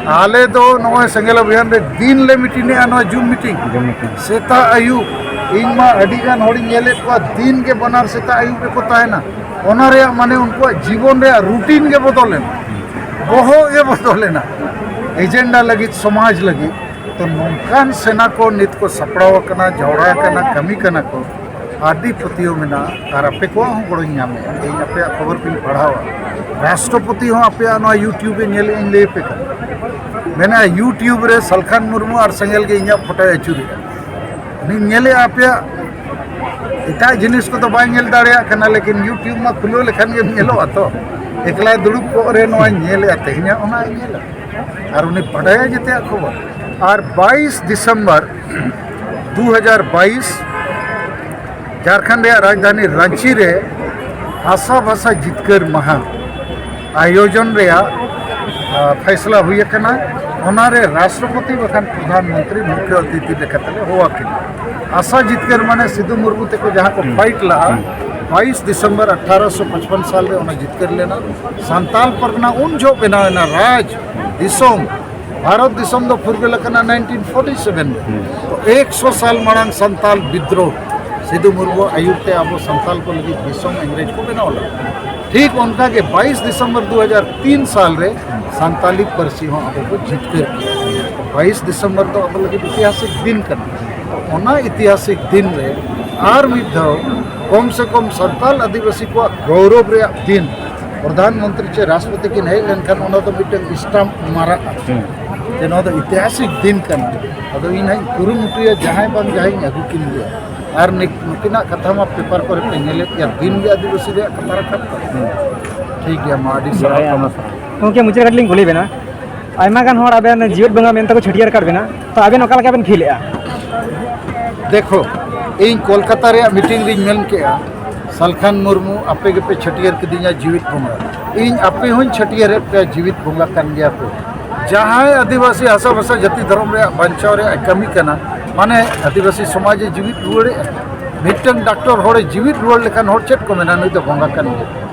ᱟᱞᱮ ᱫᱚ ᱱᱚᱜᱼᱚᱭ ᱥᱮᱸᱜᱮᱞ ᱚᱵᱷᱤᱭᱟᱱ ᱨᱮ ᱫᱤᱱ ᱞᱮ ᱢᱤᱴᱤᱝᱮᱜᱼᱟ, ᱱᱚᱣᱟ ᱡᱩᱢ ᱢᱤᱴᱤᱝ, ᱡᱩᱢ ᱢᱤᱴᱤᱝ᱾ ᱥᱮᱛᱟᱜ ᱟᱹᱭᱩᱵ ᱤᱧ ᱢᱟ ᱟᱹᱰᱤ ᱜᱟᱱ ᱦᱚᱲᱤᱧ ᱧᱮᱞᱮᱫ ᱠᱚᱣᱟ, ᱫᱤᱱ ᱜᱮ ᱵᱟᱱᱟᱨ ᱥᱮᱛᱟᱜ ᱟᱹᱭᱩᱵ ᱨᱮᱠᱚ ᱛᱟᱦᱮᱱᱟ᱾ ᱚᱱᱟ ᱨᱮᱭᱟᱜ ᱢᱟᱱᱮ ᱩᱱᱠᱩᱣᱟᱜ ᱡᱤᱵᱚᱱ ᱨᱮᱭᱟᱜ ᱨᱩᱴᱤᱱ ᱜᱮ ᱵᱚᱫᱚᱞᱮᱱᱟ, ᱵᱚᱦᱚᱜ ᱜᱮ ᱵᱚᱫᱚᱞᱮᱱᱟ, ᱮᱡᱮᱱᱰᱟ ᱞᱟᱹᱜᱤᱫ, ᱥᱚᱢᱟᱡᱽ ᱞᱟᱹᱜᱤᱫ᱾ ᱛᱚ ᱱᱚᱝᱠᱟᱱ ᱥᱮᱱᱟ ᱠᱚ ᱱᱤᱛ ᱠᱚ ᱥᱟᱯᱲᱟᱣ ᱟᱠᱟᱱᱟ, ᱡᱟᱣᱨᱟ ᱟᱠᱟᱱᱟ, ᱠᱟᱹᱢᱤ ᱠᱟᱱᱟ ᱠᱚ᱾ ᱟᱹᱰᱤ ᱯᱟᱹᱛᱭᱟᱹᱣ ᱢᱮᱱᱟᱜᱼᱟ ᱟᱨ ᱟᱯᱮ ᱠᱚᱣᱟᱜ ᱦᱚᱸ ᱜᱚᱲᱚᱧ ᱧᱟᱢᱮᱫᱼᱟ᱾ ᱤᱧ ᱟᱯᱮᱭᱟᱜ ᱠᱷᱚᱵᱚᱨ ᱯᱮᱧ ᱯᱟᱲᱦᱟᱣᱟ᱾ ᱨᱟᱥᱴᱨᱚᱯᱚᱛᱤ ᱦᱚᱸ ᱟᱯᱮᱭᱟᱜ ᱱᱚᱣᱟ YouTube ᱮ ᱧᱮᱞᱮᱫ ᱤᱧ ᱞᱟᱹᱭ ᱟᱯᱮ ᱠᱟᱱᱟ᱾ ᱢᱮᱱᱟᱜᱼᱟ YouTube ᱨᱮ ᱥᱟᱞᱠᱷᱟᱱ ᱢᱩᱨᱢᱩ ᱟᱨ ᱥᱮᱸᱜᱮᱞ ᱜᱮ ᱤᱧᱟᱹᱜ ᱯᱷᱳᱴᱳᱭ ᱟᱹᱪᱩᱨᱮᱫᱼᱟ᱾ ᱩᱱᱤᱧ ᱧᱮᱞᱮᱫᱼᱟ ᱟᱯᱮᱭᱟᱜ ᱮᱴᱟᱜ ᱡᱤᱱᱤᱥ ᱠᱚᱫᱚ ᱵᱟᱭ ᱧᱮᱞ ᱫᱟᱲᱮᱭᱟᱜ ᱠᱟᱱᱟ, ᱞᱮᱠᱤᱱ YouTube ᱢᱟ ᱠᱷᱩᱞᱟᱹᱣ ᱞᱮᱠᱷᱟᱱ ᱜᱮᱢ ᱧᱮᱞᱚᱜᱼᱟ ᱛᱚ᱾ ᱮᱠᱞᱟᱭ ᱫᱩᱲᱩᱵ ᱠᱚᱜ ᱨᱮ ᱱᱚᱣᱟᱧ ᱧᱮᱞᱮᱫᱼᱟ, ᱛᱮᱦᱮᱧᱟᱜ ᱚᱱᱟᱧ ᱧᱮᱞᱟ᱾ ᱟᱨ ᱩᱱᱤ ᱵᱟᱰᱟᱭᱟ ᱡᱮᱛᱮᱭᱟᱜ ᱠᱷᱚᱵᱚᱨ᱾ ᱟᱨ ᱵᱟᱭᱤᱥ ᱰᱤᱥᱮᱢᱵᱚᱨ ᱫᱩ ᱦᱟᱡᱟᱨ ᱵᱟᱭᱤᱥ ᱡᱷᱟᱲᱠᱷᱚᱸᱰ ᱨᱮᱭᱟᱜ ᱨᱟᱡᱽᱫᱷᱟᱱᱤ ᱨᱟᱸᱪᱤ ᱨᱮ ᱦᱟᱥᱟ ᱵᱷᱟᱥᱟ ᱡᱤᱛᱠᱟᱹᱨ ᱢᱟᱦᱟ ᱟᱭᱳᱡᱚᱱ ᱨᱮᱭᱟᱜ, ᱟ, ᱯᱷᱟᱭᱥᱞᱟ ᱦᱩᱭ ᱟᱠᱟᱱᱟ᱾ ᱚᱱᱟᱨᱮ ᱨᱟᱥᱴᱨᱚᱯᱚᱛᱤ ᱵᱟᱠᱷᱟᱱ ᱯᱨᱚᱫᱷᱟᱱ ᱢᱚᱱᱛᱨᱤ ᱢᱩᱠᱷᱭᱚ ᱚᱛᱤᱛᱷᱤ ᱞᱮᱠᱟᱛᱮᱞᱮ ᱦᱚᱦᱚ ᱟᱹᱠᱤᱱᱟ᱾ ᱦᱟᱥᱟ ᱡᱤᱛᱠᱟᱹᱨ ᱢᱟᱱᱮ ᱥᱤᱫᱩ ᱢᱩᱨᱢᱩ ᱛᱮᱠᱚ ᱡᱟᱦᱟᱸ ᱠᱚ ᱯᱷᱟᱭᱤᱴ ᱞᱟᱜᱼᱟ, ᱵᱟᱭᱤᱥ ᱰᱤᱥᱮᱢᱵᱚᱨ ᱟᱴᱷᱟᱨᱚᱥᱚ ᱯᱟᱸᱪᱯᱟᱱ ᱥᱟᱞ ᱨᱮ ᱚᱱᱟ ᱡᱤᱛᱠᱟᱹᱨ ᱞᱮᱱᱟ᱾ ᱥᱟᱱᱛᱟᱞ ᱯᱟᱨᱜᱟᱱᱟ ᱩᱱ ᱡᱚᱦᱚᱜ ᱵᱮᱱᱟᱣ ᱮᱱᱟ, ᱨᱟᱡᱽ ᱫᱤᱥᱚᱢ, ᱵᱷᱟᱨᱚᱛ ᱫᱤᱥᱚᱢ ᱫᱚ ᱯᱷᱩᱨᱜᱟᱹᱞ ᱟᱠᱟᱱᱟ ᱱᱟᱭᱤᱱᱴᱤᱱ ᱯᱷᱳᱨᱴᱤ ᱥᱮᱵᱷᱮᱱ ᱨᱮ᱾ ᱛᱚ ᱮᱠᱥᱚ ᱥᱟᱞ ᱢᱟᱲᱟᱝ ᱥᱟᱱᱛᱟᱞ ᱵᱤᱫᱽᱨᱳᱦ ᱥᱤᱫᱩ ᱢᱩᱨᱢᱩ ᱟᱹᱭᱩᱨ ᱛᱮ ᱟᱵᱚ ᱥᱟᱱᱛᱟᱞ ᱠᱚ ᱞᱟᱹᱜᱤᱫ ᱫᱤᱥᱚᱢ ᱤᱝᱨᱮᱡᱽ ᱠᱚ ᱵᱮᱱᱟᱣ ᱞᱮᱫᱟ᱾ ᱴᱷᱤᱠ ᱚᱱᱠᱟ ᱜᱮ ᱵᱟᱭᱤᱥ ᱰᱤᱥᱮᱢᱵᱚᱨ ᱫᱩ ᱦᱟᱡᱟᱨ ᱛᱤᱱ ᱥᱟᱞ ᱨᱮ ᱥᱟᱱᱛᱟᱞᱤ ᱯᱟᱹᱨᱥᱤ ᱦᱚᱸ ᱟᱵᱚ ᱠᱚ ᱡᱤᱛᱠᱟᱹᱨ ᱠᱮᱫᱟ᱾ ᱵᱟᱭᱤᱥ ᱰᱤᱥᱮᱢᱵᱚᱨ ᱫᱚ ᱟᱵᱚ ᱞᱟᱹᱜᱤᱫ ᱤᱛᱤᱦᱟᱥᱤᱠ ᱫᱤᱱ ᱠᱟᱱᱟ᱾ ᱛᱚ ᱚᱱᱟ ᱤᱛᱤᱦᱟᱥᱤᱠ ᱫᱤᱱ ᱨᱮ ᱟᱨ ᱢᱤᱫ ᱫᱷᱟᱣ ᱠᱚᱢ ᱥᱮ ᱠᱚᱢ ᱥᱟᱱᱛᱟᱞ ᱟᱹᱫᱤᱵᱟᱹᱥᱤ ᱠᱚᱣᱟᱜ ᱜᱚᱣᱨᱚᱵ ᱨᱮᱭᱟᱜ ᱫᱤᱱ ᱯᱨᱚᱫᱷᱟᱱ ᱢᱚᱱᱛᱨᱤ ᱪᱮ ᱨᱟᱥᱴᱨᱚᱯᱚᱛᱤ ᱠᱤᱱ ᱦᱮᱡ ᱞᱮᱱᱠᱷᱟᱱ ᱚᱱᱟ ᱫᱚ ᱢᱤᱫᱴᱟᱝ ᱥᱴᱟᱢᱯ ᱢᱟᱨᱟᱜᱼᱟ᱾ ᱡᱮ ᱱᱚᱣᱟ ᱫᱚ ᱤᱛᱤᱦᱟᱥᱤᱠ ᱫᱤᱱ ᱠᱟᱱᱟ᱾ ᱟᱫᱚ ᱤᱧ ᱦᱟᱸᱜ ᱤᱧ ᱠᱩᱨᱩᱢᱩᱴᱩᱭᱟ, ᱡᱟᱦᱟᱸᱭ ᱵᱟᱝ ᱡᱟᱦᱟᱸᱭ ᱤᱧ ᱟᱹᱜᱩ ᱠᱤᱱ ᱜᱮᱭᱟ᱾ ᱟᱨ ᱱᱤ-, ᱱᱩᱠᱤᱱᱟᱜ ᱠᱟᱛᱷᱟ ᱢᱟ ᱯᱮᱯᱟᱨ ᱠᱚᱨᱮ ᱯᱮ ᱧᱮᱞᱮᱫ ᱜᱮᱭᱟ, ᱫᱤᱱ ᱜᱮ ᱟᱹᱫᱤᱵᱟᱹᱥᱤ ᱨᱮᱭᱟᱜ ᱠᱟᱛᱷᱟ ᱨᱟᱠᱟᱵ ᱠᱟᱱᱟ᱾ ᱴᱷᱤᱠ ᱜᱮᱭᱟ, ᱢᱟ ᱟᱹᱰᱤ ᱥᱟᱨᱦᱟᱣ᱾ ᱜᱚᱢᱠᱮ, ᱢᱩᱪᱟᱹᱫ ᱠᱟᱹᱴᱤᱡ ᱞᱤᱧ ᱠᱩᱞᱤ ᱵᱮᱱᱟ, ᱟᱭᱢᱟ ᱜᱟᱱ ᱦᱚᱲ ᱟᱵᱮᱱ ᱡᱤᱣᱮᱫ ᱵᱚᱸᱜᱟ ᱢᱮᱱᱛᱮ ᱠᱚ ᱪᱷᱟᱹᱴᱭᱟᱹᱨ ᱟᱠᱟᱫ ᱵᱮᱱᱟ, ᱛᱚ ᱟᱵᱮᱱ ᱚᱠᱟ ᱞᱮᱠᱟ ᱵᱮᱱ ᱯᱷᱤᱞᱮᱜᱼᱟ? ᱫᱮᱠᱷᱚ, ᱤᱧ ᱠᱳᱞᱠᱟᱛᱟ ᱨᱮᱭᱟᱜ ᱢᱤᱴᱤᱝ ᱨᱤᱧ ᱢᱮᱱ ᱠᱮᱜᱼᱟ, ᱥᱟᱞᱠᱷᱟᱱ ᱢᱩᱨᱢᱩ, ᱟᱯᱮ ᱜᱮᱯᱮ ᱪᱷᱟᱹᱴᱭᱟᱹᱨ ᱠᱤᱫᱤᱧᱟ ᱡᱤᱣᱤᱫ ᱵᱚᱸᱜᱟ᱾ ᱤᱧ ᱟᱯᱮ ᱦᱚᱸᱧ ᱪᱷᱟᱹᱴᱭᱟᱹᱨᱮᱫ ᱯᱮᱭᱟ ᱡᱤᱣᱤᱫ ᱵᱚᱸᱜᱟ ᱠᱟᱱ ᱜᱮᱭᱟ ᱯᱮ᱾ ᱡᱟᱦᱟᱸᱭ ᱟᱹᱫᱤᱵᱟᱹᱥᱤ ᱦᱟᱥᱟ ᱵᱷᱟᱥᱟ ᱡᱟᱹᱛᱤ ᱫᱷᱚᱨᱚᱢ ᱨᱮᱭᱟᱜ ᱵᱟᱧᱪᱟᱣ ᱨᱮᱭᱟᱜ ᱠᱟᱹᱢᱤ ᱠᱟᱱᱟ, ᱢᱟᱱᱮ ᱟᱹᱫᱤᱵᱟᱹᱥᱤ ᱥᱚᱢᱟᱡᱽ ᱮ ᱡᱤᱣᱤᱫ ᱨᱩᱣᱟᱹᱲᱮᱜᱼᱟ᱾ ᱢᱤᱫᱴᱟᱝ ᱰᱟᱠᱛᱚᱨ ᱦᱚᱲᱮ ᱡᱤᱣᱤᱫ ᱨᱩᱣᱟᱹᱲ ᱞᱮᱠᱷᱟᱱ ᱦᱚᱲ ᱪᱮᱫ ᱠᱚ ᱢᱮᱱᱟ, ᱱᱩᱭ ᱫᱚ ᱵᱚᱸᱜᱟ ᱠᱟᱱ ᱜᱮᱭᱟ᱾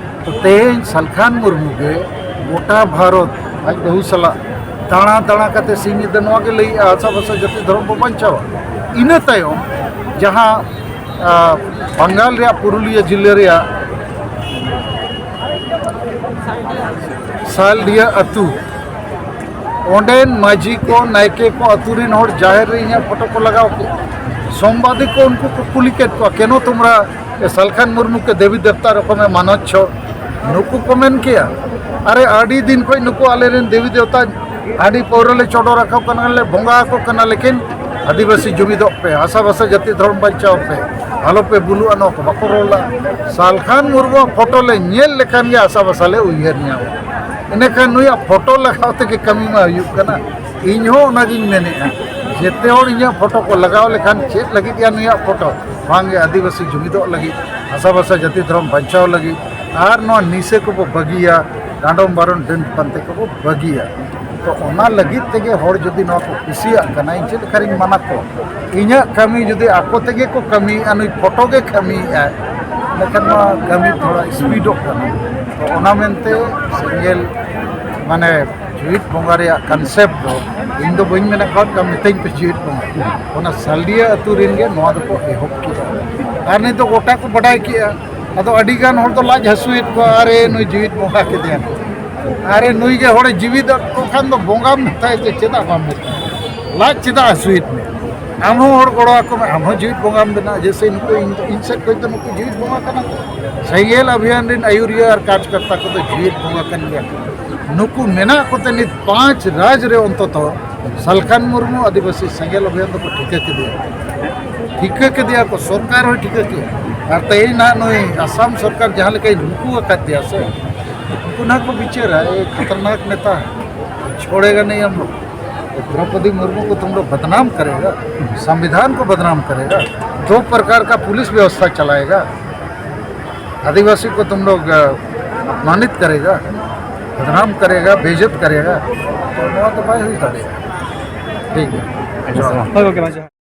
ᱛᱚ ᱛᱮᱦᱮᱧ ᱥᱟᱞᱠᱷᱟᱱ ᱢᱩᱨᱢᱩ ᱜᱮ ᱜᱚᱴᱟ ᱵᱷᱟᱨᱚᱛ ᱟᱡ ᱵᱟᱹᱦᱩ ᱥᱟᱞᱟᱜ ᱫᱟᱬᱟ ᱫᱟᱬᱟ ᱠᱟᱛᱮ ᱥᱤᱧ ᱧᱤᱫᱟᱹ ᱱᱚᱣᱟ ᱜᱮ ᱞᱟᱹᱭᱮᱜᱼᱟ, ᱦᱟᱥᱟ ᱵᱷᱟᱥᱟ ᱡᱟᱹᱛᱤ ᱫᱷᱚᱨᱚᱢ ᱵᱚ ᱵᱟᱧᱪᱟᱣᱟ᱾ ᱤᱱᱟᱹ ᱛᱟᱭᱚᱢ ᱡᱟᱦᱟᱸ ᱵᱟᱝᱜᱟᱞ ᱨᱮᱭᱟᱜ ᱯᱩᱨᱩᱞᱤᱭᱟᱹ ᱡᱤᱞᱟᱹ ᱨᱮᱭᱟᱜ ᱥᱟᱞᱰᱤᱦᱟᱹ ᱟᱹᱛᱩ, ᱚᱸᱰᱮᱱ ᱢᱟᱹᱡᱷᱤ ᱠᱚ, ᱱᱟᱭᱠᱮ ᱠᱚ, ᱟᱹᱛᱩ ᱨᱮᱱ ᱦᱚᱲ ᱡᱟᱦᱮᱨ ᱨᱮ ᱤᱧᱟᱹᱜ ᱯᱷᱳᱴᱳ ᱠᱚ ᱞᱟᱜᱟᱣ ᱠᱮᱫ᱾ ᱥᱚᱢᱵᱟᱫᱤ ᱠᱚ ᱩᱱᱠᱩ ᱠᱚ ᱠᱩᱞᱤ ᱠᱮᱫ ᱠᱚᱣᱟ, "ᱠᱮᱱᱚ ᱛᱩᱢᱨᱟ ᱥᱟᱞᱠᱷᱟᱱ ᱢᱩᱨᱢᱩ ᱠᱮ ᱫᱮᱵᱤ ᱫᱮᱵᱛᱟ ᱨᱚᱠᱚᱢᱮ ᱢᱟᱱᱚᱛ ᱪᱷᱚ?" ᱱᱩᱠᱩ ᱠᱚ ᱢᱮᱱ ᱠᱮᱭᱟ, "ᱟᱨᱮ, ᱟᱹᱰᱤ ᱫᱤᱱ ᱠᱷᱚᱱ ᱱᱩᱠᱩ ᱟᱞᱮᱨᱮᱱ ᱫᱮᱵᱤ ᱫᱮᱵᱛᱟ ᱦᱟᱺᱰᱤ ᱯᱟᱹᱣᱨᱟᱹ ᱞᱮ ᱪᱚᱰᱚᱨ ᱟᱠᱚ ᱠᱟᱱᱟ, ᱞᱮ ᱵᱚᱸᱜᱟ ᱟᱠᱚ ᱠᱟᱱᱟ, ᱞᱮᱠᱤᱱ ᱟᱹᱫᱤᱵᱟᱹᱥᱤ ᱡᱩᱢᱤᱫᱚᱜ ᱯᱮ, ᱦᱟᱥᱟᱵᱷᱟᱥᱟ ᱡᱟᱹᱛᱤ ᱫᱷᱚᱨᱚᱢ ᱵᱟᱧᱪᱟᱣ ᱯᱮ, ᱟᱞᱚᱯᱮ ᱵᱩᱞᱩᱜᱼᱟ", ᱱᱚᱣᱟ ᱠᱚ ᱵᱟᱠᱚ ᱨᱚᱲ ᱞᱮᱫᱟ᱾ ᱥᱟᱞᱠᱷᱟᱱ ᱢᱩᱨᱢᱩᱣᱟᱜ ᱯᱷᱳᱴᱳ ᱞᱮ ᱧᱮᱞ ᱞᱮᱠᱷᱟᱱ ᱜᱮ ᱦᱟᱥᱟᱵᱷᱟᱥᱟ ᱞᱮ ᱩᱭᱦᱟᱹᱨ ᱧᱟᱢᱟ᱾ ᱤᱱᱟᱹᱠᱷᱟᱱ ᱱᱩᱭᱟᱜ ᱯᱷᱳᱴᱳ ᱞᱟᱜᱟᱣ ᱛᱮᱜᱮ ᱠᱟᱹᱢᱤ ᱢᱟ ᱦᱩᱭᱩᱜ ᱠᱟᱱᱟ᱾ ᱤᱧ ᱦᱚᱸ ᱚᱱᱟᱜᱤᱧ ᱢᱮᱱᱮᱫᱼᱟ, ᱡᱮᱛᱮ ᱦᱚᱲ ᱤᱧᱟᱹᱜ ᱯᱷᱳᱴᱳ ᱠᱚ ᱞᱟᱜᱟᱣ ᱞᱮᱠᱷᱟᱱ ᱪᱮᱫ ᱞᱟᱹᱜᱤᱫ ᱭᱟ ᱱᱩᱭᱟᱜ ᱯᱷᱳᱴᱳ? ᱵᱟᱝᱜᱮ, ᱟᱹᱫᱤᱵᱟᱹᱥᱤ ᱡᱩᱢᱤᱫᱚᱜ ᱞᱟᱹᱜᱤᱫ, ᱦᱟᱥᱟᱵᱷᱟᱥᱟ ᱡᱟᱹᱛᱤ ᱫᱷᱚᱨᱚᱢ ᱵᱟᱧᱪᱟᱣ ᱞᱟᱹᱜᱤᱫ, ᱟᱨ ᱱᱚᱣᱟ ᱱᱤᱥᱟᱹ ᱠᱚᱵᱚ ᱵᱟᱹᱜᱤᱭᱟ, ᱰᱟᱸᱰᱚᱢ ᱵᱟᱨᱚᱱ ᱰᱟᱹᱱ ᱯᱟᱱᱛᱮ ᱠᱚᱵᱚ ᱵᱟᱹᱜᱤᱭᱟ᱾ ᱛᱚ ᱚᱱᱟ ᱞᱟᱹᱜᱤᱫ ᱛᱮᱜᱮ ᱦᱚᱲ ᱡᱩᱫᱤ ᱱᱚᱣᱟ ᱠᱚ ᱠᱩᱥᱤᱭᱟᱜ ᱠᱟᱱᱟ, ᱤᱧ ᱪᱮᱫ ᱞᱮᱠᱟᱨᱤᱧ ᱢᱟᱱᱟ ᱠᱚᱣᱟ? ᱤᱧᱟᱹᱜ ᱠᱟᱹᱢᱤ ᱡᱩᱫᱤ ᱟᱠᱚ ᱛᱮᱜᱮ ᱠᱚ ᱠᱟᱹᱢᱤᱭᱮᱫᱼᱟ, ᱱᱩᱭ ᱯᱷᱳᱴᱳ ᱜᱮ ᱠᱟᱹᱢᱤᱭᱮᱫᱼᱟᱭ, ᱮᱱᱠᱷᱟᱱ ᱱᱚᱣᱟ ᱠᱟᱹᱢᱤ ᱛᱷᱚᱲᱟ ᱥᱯᱤᱰᱚᱜ ᱠᱟᱱᱟ᱾ ᱛᱚ ᱚᱱᱟ ᱢᱮᱱᱛᱮ ᱥᱮᱸᱜᱮᱞ, ᱢᱟᱱᱮ, ᱡᱤᱣᱤᱫ ᱵᱚᱸᱜᱟ ᱨᱮᱭᱟᱜ ᱠᱚᱱᱥᱮᱯᱴ ᱫᱚ ᱤᱧ ᱫᱚ ᱵᱟᱹᱧ ᱢᱮᱱᱟ, ᱠᱷᱟᱱ ᱢᱤᱛᱟᱹᱧ ᱯᱮ ᱡᱤᱣᱤᱫ ᱵᱚᱸᱜᱟ᱾ ᱚᱱᱟ ᱥᱟᱞᱰᱤᱭᱟᱹ ᱟᱹᱛᱩ ᱨᱮᱱ ᱜᱮ ᱱᱚᱣᱟ ᱫᱚᱠᱚ ᱮᱦᱚᱵ ᱠᱮᱫᱟ᱾ ᱟᱨ ᱱᱤᱛᱚᱜ ᱜᱚᱴᱟ ᱠᱚ ᱵᱟᱰᱟᱭ ᱠᱮᱫᱼᱟ᱾ ᱟᱫᱚ ᱟᱹᱰᱤ ᱜᱟᱱ ᱦᱚᱲ ᱫᱚ ᱞᱟᱡ ᱦᱟᱹᱥᱩᱭᱮᱫ ᱠᱚᱣᱟ, "ᱟᱨᱮ, ᱱᱩᱭ ᱡᱤᱣᱤᱫ ᱵᱚᱸᱜᱟ ᱠᱮᱫᱮᱭᱟ, ᱟᱨᱮ, ᱱᱩᱭ ᱜᱮ ᱦᱚᱲᱮ ᱡᱤᱣᱤᱫ ᱠᱚ ᱠᱷᱟᱱ ᱫᱚ ᱵᱚᱸᱜᱟᱢ ᱢᱮᱛᱟᱭ ᱛᱮ ᱪᱮᱫᱟᱜ ᱵᱟᱢ ᱢᱮᱛᱟᱭᱟ? ᱞᱟᱡ ᱪᱮᱫᱟᱜ ᱦᱟᱹᱥᱩᱭᱮᱫ ᱢᱮ? ᱟᱢ ᱦᱚᱸ ᱦᱚᱲ ᱜᱚᱲᱚ ᱟᱠᱚ ᱢᱮ, ᱟᱢ ᱦᱚᱸ ᱡᱤᱣᱤᱫ ᱵᱚᱸᱜᱟᱢ ᱵᱮᱱᱟᱜᱼᱟ", ᱡᱮᱥᱮ ᱱᱩᱠᱩ ᱤᱧ, ᱤᱧ ᱥᱮᱫ ᱠᱷᱚᱱ ᱫᱚ ᱱᱩᱠᱩ ᱡᱤᱣᱤᱫ ᱵᱚᱸᱜᱟ ᱠᱟᱱᱟ ᱠᱚ᱾ ᱥᱮᱸᱜᱮᱞ ᱚᱵᱷᱤᱭᱟᱱ ᱨᱮᱱ ᱟᱹᱭᱩᱨᱤᱭᱟᱹ ᱟᱨ ᱠᱟᱨᱡᱽᱠᱚᱨᱛᱟ ᱠᱚᱫᱚ ᱡᱤᱣᱤᱫ ᱵᱚᱸᱜᱟ ᱠᱟᱱ ᱜᱮᱭᱟ ᱠᱚ᱾ ᱱᱩᱠᱩ ᱢᱮᱱᱟᱜ ᱠᱚᱛᱮ ᱱᱤᱛ ᱯᱟᱸᱪ ᱨᱟᱡᱽ ᱨᱮ ᱚᱱᱛᱚᱛᱚ ᱥᱟᱞᱠᱷᱟᱱ ᱢᱩᱨᱢᱩ ᱟᱹᱫᱤᱵᱟᱹᱥᱤ ᱥᱮᱸᱜᱮᱞ ᱚᱵᱷᱤᱭᱟᱱ ᱫᱚᱠᱚ ᱴᱷᱤᱠᱟᱹ ᱠᱮᱫᱮᱭᱟ᱾ ᱴᱷᱤᱠᱟᱹ ᱠᱮᱫᱮᱭᱟ ᱠᱚ, ᱥᱚᱨᱠᱟᱨ ᱦᱚᱸᱭ ᱴᱷᱤᱠᱟᱹ ᱠᱮᱫᱮᱭᱟ᱾ ᱟᱨ ᱛᱮᱦᱮᱧ ᱱᱟᱦᱟᱜ ᱱᱩᱭ ᱟᱥᱟᱢ ᱥᱚᱨᱠᱟᱨ ᱡᱟᱦᱟᱸ ᱞᱮᱠᱟᱭ ᱨᱩᱠᱩ ᱟᱠᱟᱫᱮᱭᱟ ᱥᱮ, ᱩᱱᱠᱩ ᱱᱟᱦᱟᱜ ᱠᱚ ᱵᱤᱪᱟᱹᱨᱟ, "ᱮ ᱠᱷᱟᱛᱟᱨᱱᱟᱠ ᱱᱮᱛᱟ, ᱪᱷᱚᱲᱮᱜᱟ ᱱᱟᱦᱤ ᱦᱟᱢ ᱞᱳᱜ, ᱫᱨᱚᱯᱚᱫᱤ ᱢᱩᱨᱢᱩ ᱠᱚ ᱛᱩᱢ ᱞᱳᱜ ᱵᱚᱫᱱᱟᱢ ᱠᱟᱨᱮᱜᱟ, ᱥᱚᱝᱵᱤᱫᱷᱟᱱ ᱠᱚ ᱵᱚᱫᱱᱟᱢ ᱠᱟᱨᱮᱜᱟ, ᱫᱳ ᱯᱨᱚᱠᱟᱨ ᱠᱟ ᱯᱩᱞᱤᱥ ᱵᱮᱵᱚᱥᱛᱷᱟ ᱪᱟᱞᱟᱭᱮᱜᱟ, ᱟᱹᱫᱤᱵᱟᱹᱥᱤ ᱠᱚ ᱛᱩᱢ ᱞᱳᱜ ᱚᱯᱢᱟᱱᱤᱛ ᱠᱟᱨᱮᱜᱟ, ᱵᱚᱫᱱᱟᱢ ᱠᱟᱨᱮᱜᱟ, ᱵᱮᱤᱡᱽᱡᱚᱛ ᱠᱟᱨᱮᱜᱟ", ᱛᱚ ᱱᱚᱣᱟ ᱫᱚ ᱵᱟᱭ ᱦᱩᱭ ᱫᱟᱲᱮᱭᱟᱜᱼᱟ᱾ ᱴᱷᱤᱠ ᱜᱮᱭᱟ᱾ ᱦᱳᱭ ᱜᱚᱢᱠᱮ, ᱢᱟ ᱡᱚᱦᱟᱨ᱾